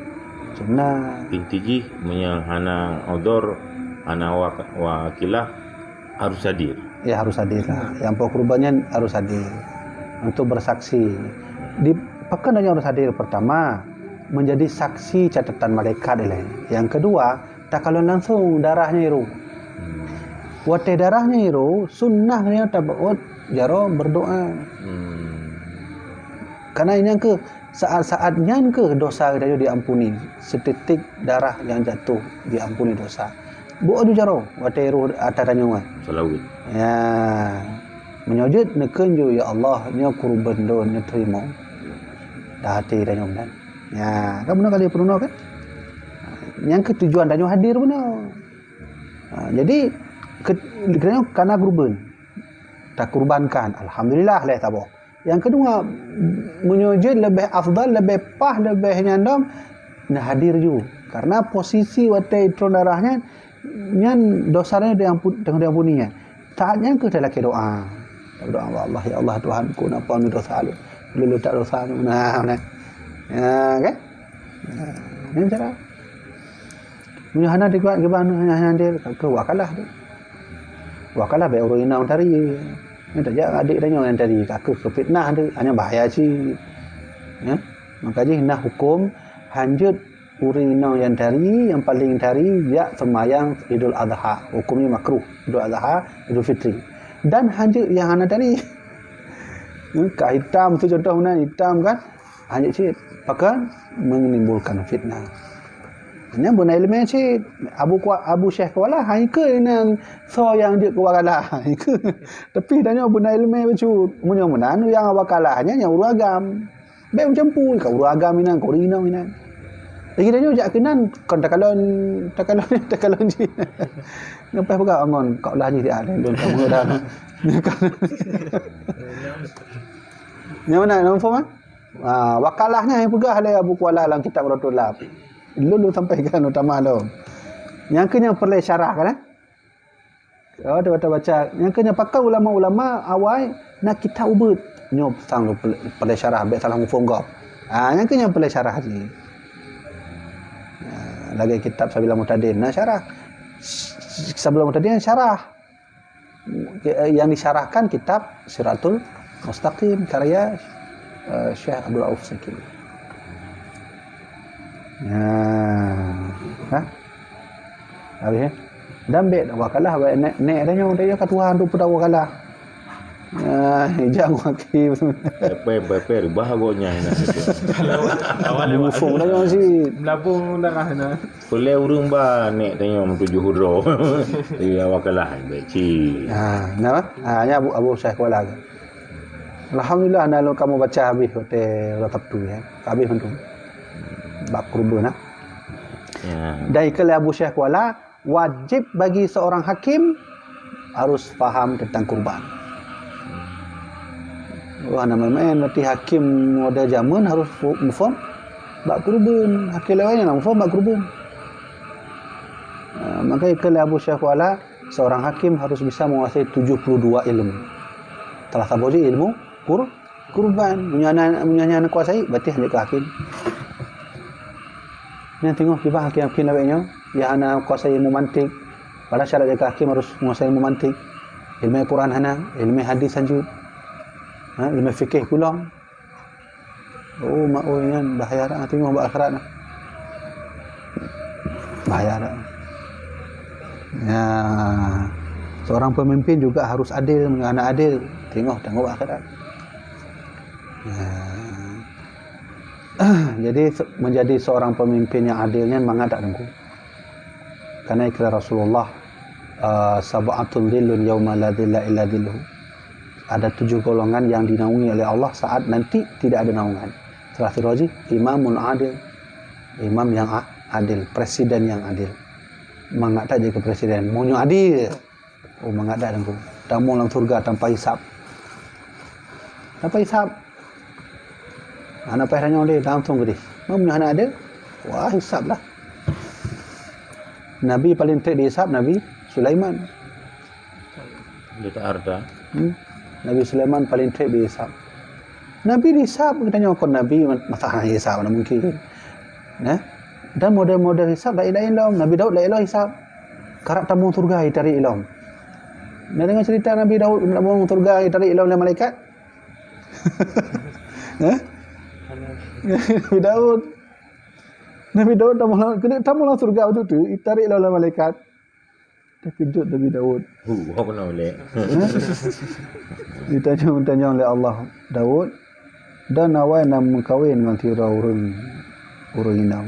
sunnah. Inti jih meunyoe hana odor, hana wakilah harus hadir. Ya harus hadir lah. Yang po kurbannya harus hadir untuk bersaksi. Di pakon hanya harus hadir pertama menjadi saksi catatan malaikat ilai. Yang kedua takalon langsung darahnya iru. Wateh darahnya iru sunnah dia tabaut jaro berdoa. Karena ini ke saat-saat nyan ke dosa kita diampuni. Setitik darah yang jatuh diampuni dosa. Buat jaro wateh iru atas tanyoe. Salawat. Ya. Meunyoe jeuet neukheun ju ya Allah nyoe kurban lôn nyoe terima. Dah hati tanyoe dan. Ya, kan beuna kali peurunoe kan? Nyang keu tujuan tanyoe hadir beuna. Ha, jadi ke, tanyoe kana kurban. Takurbankan, alhamdulillah leh saboh. Yang kedua, meunyoe jeuet lebih afdal, lebih pah, lebih nyandom na hadir ju. Karena posisi wateh tron darah nyan nyan dosa nyan diampun, tengah diampuni nyan. Saat nyan keuh talakée doa. Doa Allah, ya Allah Tuhanku, napa ni dosa lôn? Lôn tak dosa ni. Nah, nah. Ya, kan? Nah, ini cara. Meunyoe hana dikuat kiban hanya hanya dia ke wakalah tu. Wakalah baik urang inong tari. Ni tak jak adik tanya yang tari aku ke fitnah tu hanya bahaya cit. Ya. Maka jih nah hukum hanjut urang inong yang tari yang paling tari jak semayang Idul Adha. Hukumnya makruh Idul Adha, Idul Fitri. Dan hanjut yang hana tari. Ka hitam tu contoh mana hitam kan? Hanya cit pakan menimbulkan fitnah. Hanya beuna ilmu cit Abu Kuat Abu Syekh Kuala hai ke nan so yang jeuet ke wakalah. Tapi tanya beuna ilmu bacut. Meunyoe meunan yang wakalah hanya yang uragam. Bek macam pun ka uragam inan, kori inong inan. Lagi tanya jak ke nan kon takalon takalon takalon ji. Ngapai peugah angon kau lah ji dia dan kamu dah. Yang mana nama form? Ha, wakalahnya yang peugah oleh Abu Kuala dalam kitab Ratul Lab. Lulu sampai ke anu tamah lom. Yang ke yang perlu syarah kan eh? Oh, dia baca-baca. Yang ke yang pakai ulama-ulama awai nak kitab ubut. Nyo sang lu perlu syarah baik salah mufhum gop. Ha, yang ke yang perlu syarah je. Ha, lagi kitab Sabila Mutadin. Nah syarah. Sabila Mutadin syarah. yang disyarahkan kitab Siratul Mustaqim karya, eh, Syekh Abdul Rauf Sakili. Nah, ha? Habis, eh? Dan bèk wakalah, bèk nèk, nèk tanyoe, tanyoe ka tuha untuk peue wakalah. Ah, jangan wakil. Pepel, pepel, bah agaknya. Awak lewat. Mufung tanyoe sit. Melabung darah na. Peureulèe ureueng ba nèk tanyoe tujoh droe. Iya, wakalah, bèk cit. Ah, kenapa? Ah, ya, Abu, Abu Syekh Kuala. Alhamdulillah, na lôn kamoe baca habéh watèe uroe Sabtu, ya. Habéh mandum. Bab kurban, nah. Ya. Dan ikheun lé Abu Syekh Kuala, wajib bagi seorang hakim harus faham tentang kurban. Wah, na main-main, berarti hakim model jameun harus fu-, mufaham bab kurban. Hakim lewat nyan mufaham bab kurban. Ah, maka ikheun lé Abu Syekh Kuala, seorang hakim harus bisa menguasai tujuh puluh dua ilmu. Salah saboh jih ilmu kur-, kurban. Meunyoe hana, meunyoe hana kuasai, berarti hana keu hakim. Nyan teungoh kiban hakim-hakim lawét nyoe, nyang hana kuasai ilmu mantik. Padahai syarat jeuet keu hakim harus menguasai ilmu mantik. Ilmu Quran hana, ilmu hadis hanjeuet. Ha, ilmu fikih pulang. Oh, mak oi, nyan bahaya dah, teungoh bak akhirat dah. Bahaya dah. Ya, seorang pemimpin juga harus adil, meunyoe hana adil, teungoh, teungoh bak akhirat. Ya. Jadi, se-, menjadi seorang pemimpin yang adil nyan mangat that, Teungku. Karena ikheun Rasulullah, eh, "Sab'atun dhillun yauma la dhilla illa dhilluh." Ada tujuh golongan yang dinaungi oleh Allah saat nanti tidak ada naungan. Salah sidroe jih, imamun adil. Imam yang a-, adil, presiden yang adil. Mangat that jeuet keu presiden. Meunyoe adil, oh, mangat that, Teungku. Tamong lam syeuruga tanpa hisab. Tanpa hisab. Hana payah tanyong lé, langsung keudeh. Meunyoe hana adil, wah, hisab lah. Nabi paling treb dihisab, Nabi Sulaiman. Dia tak harta. Hmm? Nabi Sulaiman paling treb dihisab. Nabi dihisab, geutanyoe kon Nabi, masa hana hisab, mana mungkin. Nah, dan model-model hisab laén-laén lom. Nabi Daud laén lom hisab. Karab tamong syeuruga, jitarék ilom. Nah, deungoe cerita Nabi Daud tamong syeuruga, jitarék ilom lé malaikat. Hah? Nabi Daud. Nabi Daud tamong lam, keuneuk tamong lam syeuruga waktu tu, jitarék ilom lé malaikat. Teukeujot Nabi Daud. Huh, apa nak boleh? Ditanyong-tanyong lé Allah, "Daud, droeneuh awai na meukawen ngon sidroe ureueng, ureueng inong."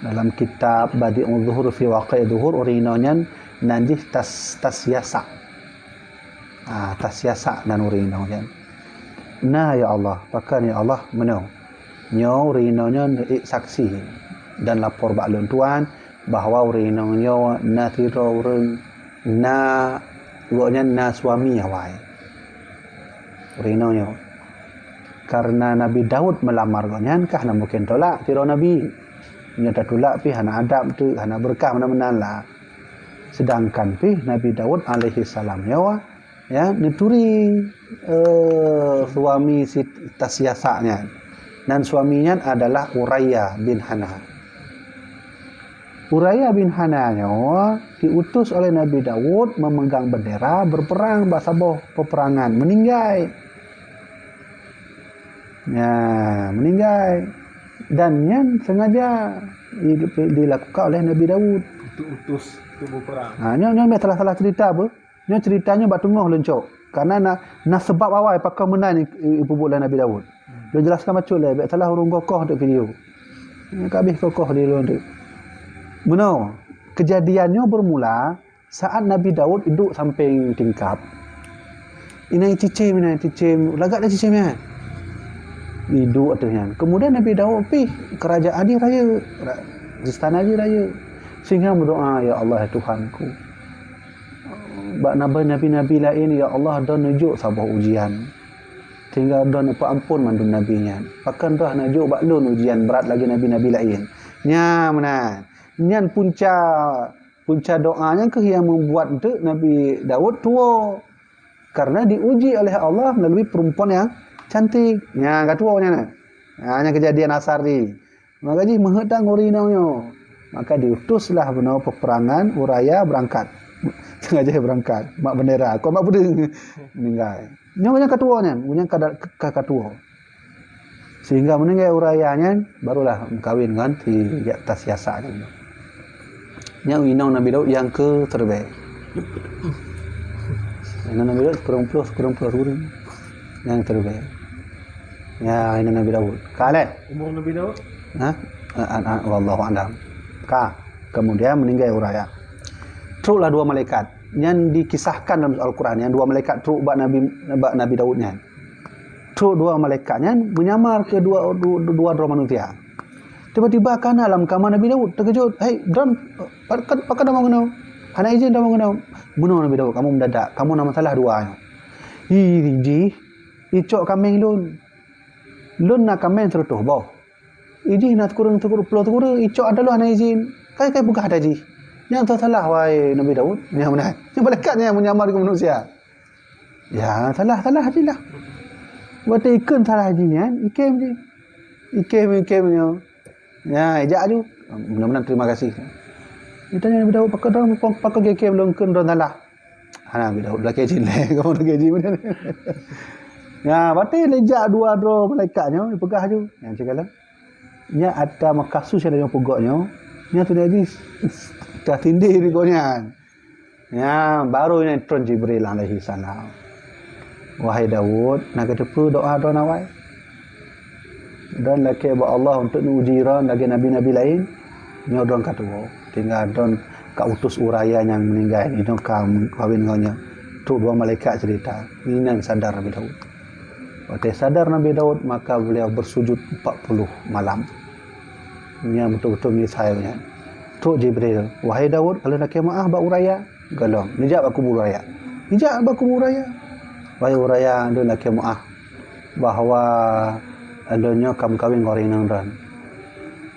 Dalam kitab Badi'uz Zuhur fi Waqi'idz Zuhur, ureueng inong nyan nan jih Tas-, Tasyasa. Ah, Tasyasa nan ureueng inong nyan. "Na, ya Allah, pakon, ya Allah?" "Meunoe. Nyoe ureueng inong nyoe neuék saksi dan lapor bak lôn tuan bahwa ureueng inong nyoe na sidroe ureueng na, gobnyan na suami awai." Ureueng inong nyoe. Karena Nabi Daud meulamar gobnyan, ka hana mungken tolak sidroe nabi. Nyoe tatulak pih hana adab teuk, hana beureukat meunan-meunan lah. Sedangkan pih Nabi Daud alaihissalam nyoe, ya, neuturi, eh, suami si Tasyasa nyan. Dan suami nyan adalah Uraya bin Hana. Uraya bin Hana nyoe diutus oleh Nabi Daud memegang bendera berperang bak saboh peperangan, meninggai. Ya, meninggai. Dan nyan sengaja di-, dilakukan oleh Nabi Daud. Untuk utus, untuk berperang. Ha, nyoe, nyoe salah-salah cerita apa? Nyoe ceritanya bak teungoh leuncok. Karena na, na sebab awai pakon meunan i-, i-, ipubuet lé Nabi Daud. Hmm. Lôn jelaskan bacut lé, bèk salah ureueng kokoh untuk video. Nyoe ka habéh kokoh di lôn tu. Meunoe, kejadian nyoe bermula saat Nabi Daud iduek sampéng tingkap. Inan cicém, inan cicém, lagak dah cicém nyan. Iduek ateueh nyan. Kemudian Nabi Daud pih kerajaan jih rayeuk, ra-, istana jih rayeuk. Sehingga meudoa, "Ya Allah, ya Tuhanku, bak nabi-nabi laén, ya Allah, droeneuh jok saboh ujian. Sehingga droeneuh peuampon mandum nabi nyan. Pakon droeneuh hana jok bak lôn ujian brat lagèe nabi-nabi laén." Nyan meunan. Nyan punca, punca doa nyan keuh nyang membuat enteuk Nabi Daud tuwoe. Karena diuji oleh Allah melalui perempuan yang cantik. Nyan ka tuwoe nyan. Ha, nyan kejadian asar ni. Maka jih meuheuet that ngon ureueng inong nyoe. Maka diutuslah bunoe peperangan Uraya berangkat. Sengaja beurangkat mak bendera, kon mak peudeueng, meuninggai. Nyoe nyang ka tuwoe nyan, nyang ka, ka, ka tuwoe. Sehingga meuninggai uraya nyan, barulah meukawen ngon si Tasyasak nyan. Nyan inong Nabi Daud nyang keuteureubèe. Inong Nabi Daud sikureueng ploh, sikureueng ploh ureueng nyang keuteureubèe. Ya, inong Nabi Daud. Ka lhèe? Umur Nabi Daud? Ha? A-, a-, a-, wallahu a'lam. Ka. Kemudian meuninggai uraya. Troklah dua malaikat. Nyan dikisahkan dalam Al-Quran, nyan dua malaikat trok bak Nabi, bak Nabi Daud nyan. Trok dua malaikat nyan menyamar keu dua, dua, dua droe manusia. Tiba-tiba kana lam kama Nabi Daud, teukeujot, "Hai, droen, pakon, pakon tamong keunoe? Hana izin tamong keunoe." "Meunoe Nabi Daud, kamoe mendadak, kamoe na masalah dua nyoe. Ih, jih, icok kaméng lôn. Lôn na kaméng sireutoh boh. Ijih na sikureueng, sikureueng ploh sikureueng, icok ata lôn hana izin. Kai, kai peugah ata jih. Nyan soe salah, wahai Nabi Daud?" Nyan meunan. Nyan malaikat nyan menyamar keu manusia. Ya, salah, salah jih lah. Watèe ikheun salah jih nyan, ikhem jih. Ikhem, ikhem nyoe. Ya, ijak aju. Mudah-mudahan terima kasih. Ditanya Nabi Daud, "Pakon droen, pakon ikhem lôn kheun droen salah?" Hana, Nabi Daud lakèe jih lé, kamoe lakèe jih. Ya, watèe lé jak dua droe malaikat nyoe, ipeugah aju. Nyan sigohlom. Nyan atra meukasus nyang lagèe peugah nyoe, nyan tu jih tatindéh di gobnyan. Nyan baru nyan tron Jibril alaihi salam. "Wahai Daud, na kateupeue doa droen awai? Droen lakèe bak Allah untuk neuji droen lagèe nabi-nabi laén. Nyoe droen ka tuwoe, tinggai droen ka utus uraya nyang meuninggai, inong ka kawén ngon nyoe." Trok dua malaikat cerita. Inan sadar Nabi Daud. Watèe sadar Nabi Daud, maka beliau bersujud empat puluh malam. Nyan beutôi-beutôi meunyeusai nyan. Trok Jibril, "Wahai Daud, ka lôn lakèe meu'ah bak uraya?" Gohlom, neujak bak kubu uraya. Neujak bak kubu uraya. "Wahai uraya, lôn lakèe meu'ah bahwa lôn nyoe ka meukawen ngon ureueng inong droen.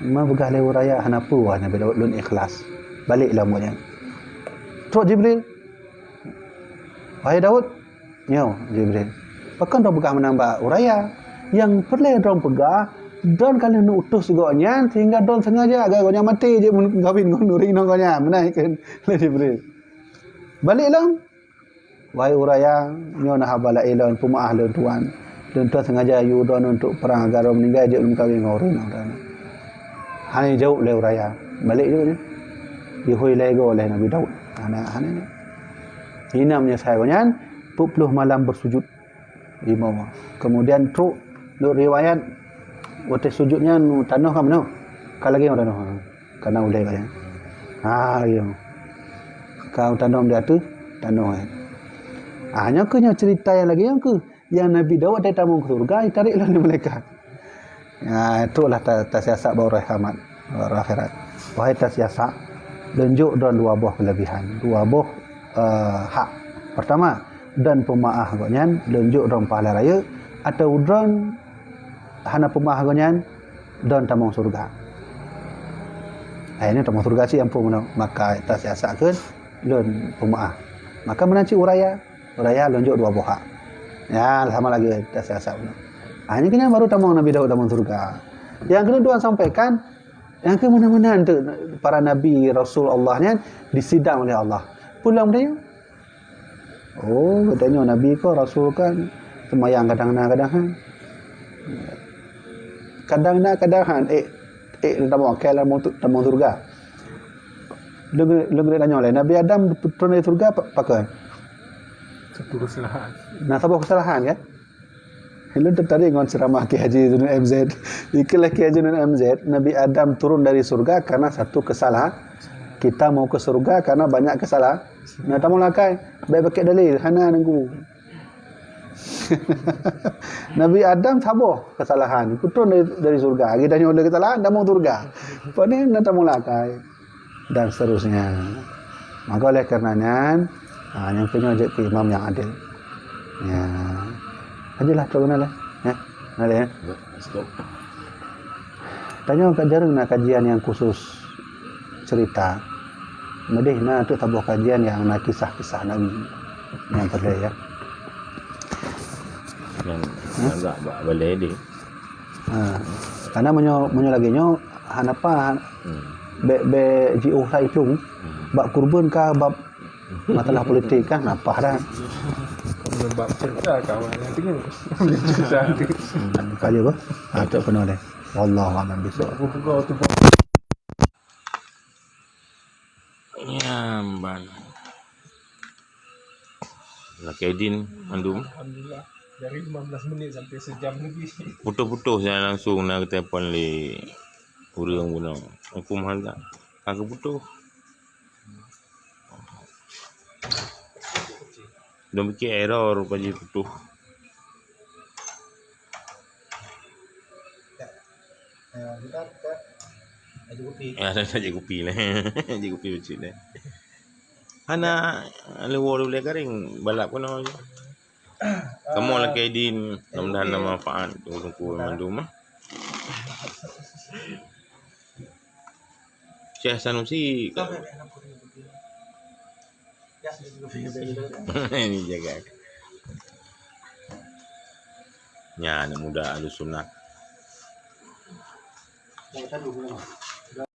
Meunyo peugah lé uraya hana peue, wahai Nabi Daud, lôn ikhlas. Balek lom gobnyan." Trok Jibril, "Wahai Daud," nyoe Jibril, "pakon droen peugah meunan bak uraya? Nyang peureulèe droen peugah, droen ka lheueh neuutus gobnyan sehingga droen sengaja agar gobnyan maté jeuet meukawen ngon ureueng inong gobnyan." Meunan kheun lé Jibril. "Balek lom, wahai uraya, nyoe na haba laén lôn peumeu'ah lôn tuan. Lôn tuan sengaja yue droen untuk prang agar droen meuninggai jeuet lôn meukawen ngon ureueng inong droen." Hana jaweueb lé uraya. Balek jeuet nyan. Jihôi lé goe lé Nabi Daud. Hana, hana nyan. Inan meunyeusai gobnyan, peuet ploh malam bersujud. Lima. Kemudian trok, lôn riwayat, watèe sujud nyan tanoh ka meunoe. Ka lagèe nyoe tanoh. Ka na ulèe ka nyan. Ha, lagèe nyoe. Ka tanoh di ateueh tanoh nyan. Ah, nyoe keuh nyoe cerita nyang lagèe nyoe keuh. Nyang Nabi Daud watèe tamong keu syeuruga, jitarek lom lé malaikat. Ya, troklah ta-, tasiasat bak uroe kiamat, bak uroe akhirat. Wahai tasiasat, lôn jok droen dua boh keuleubihan, dua boh, eh, hak. Peurtama, droen peumeu'ah gobnyan, lôn jok droen pahala rayeuk, atawa droen hana peumeu'ah gobnyan, droen tamong syeuruga. Hai nyoe tamong syeuruga cit amphon meunoe, maka tasiasat kheun lôn peumeu'ah. Maka meunan cit uraya. Raya lôn jok dua boh hak. Ya, sama lagèe tasiasat bunoe. Ah, nyan keuh nyan baru tamong Nabi Daud tamong syeuruga. Nyang keuneuk Tuhan sampaikan, nyang keuh meunan-meunan teuk para nabi, rasul Allah nyan disidang oleh Allah. Pulang dia. Oh, katanya nabi ko, rasul kan, seumayang kadang na, kadang han. Kadang na, kadang han. Eh, eh, tamong, kaya tamong syeuruga. Lôn, lôn tanyong lé, Nabi Adam turun dari syeuruga pa-, pakon? Satu kesalahan. Nah, saboh kesalahan kan? Lôn tertarik ngon ceramah Kiai Haji Zainul M Z. Ikeulah Kiai Haji Zainul M Z, Nabi Adam turun dari syeuruga karena satu kesalahan. Kita mau ke syeuruga karena banyak kesalahan. Nah, tamong lakèe, bèk pakai dalil, hana nunggu. Nabi Adam saboh kesalahan, putron dari, dari syeuruga. Geutanyoe lé kesalahan, tamong syeuruga. Pane na tamong lakèe. Dan seterusnya. Maka oleh karena nyan, ha, nyang keuh nyoe jeuet keu imam nyang adil. Ya. Adil lah, tak kenal lah. Ya. Kenal ya. Stop. Tanyoe ka jarang na kajian nyang khusus cerita. Meudeh na teuk saboh kajian nyang na kisah-kisah Nabi nyang peureulèe, ya. Nyang, nyang agak ba-, balèe deh. Ha. Karena meunyoe, meunyoe lagèe nyoe, hana pa, hmm, bèk, bèk jiôh that iplueng. Hmm. Bak kurban ka bab Masalah politik kan apa dah. Sebab cerita kawan yang tengok. Cerita tu. Hmm, kaya apa? Ah, tak pernah deh. Wallahu a'lam bishawab. Aku buka tu. Nyamban. Lakèe idin mandum. Alhamdulillah. Dari lima belas menit sampai sejam lebih. Putus-putus nyan langsung na geutelepon lé ureueng bunoe. Huköm hana ka geuputus. Dong pike error ka jiputus. Ya, ada saja kupi lah. Jadi kupi lucu deh. Hana luar boleh kering balap kena je. Kamu lagi din, mudah-mudahan ada manfaat untuk mandum ah. Syekh Sanusi. Ini jaga. Nya anak muda Ahlus Sunnah.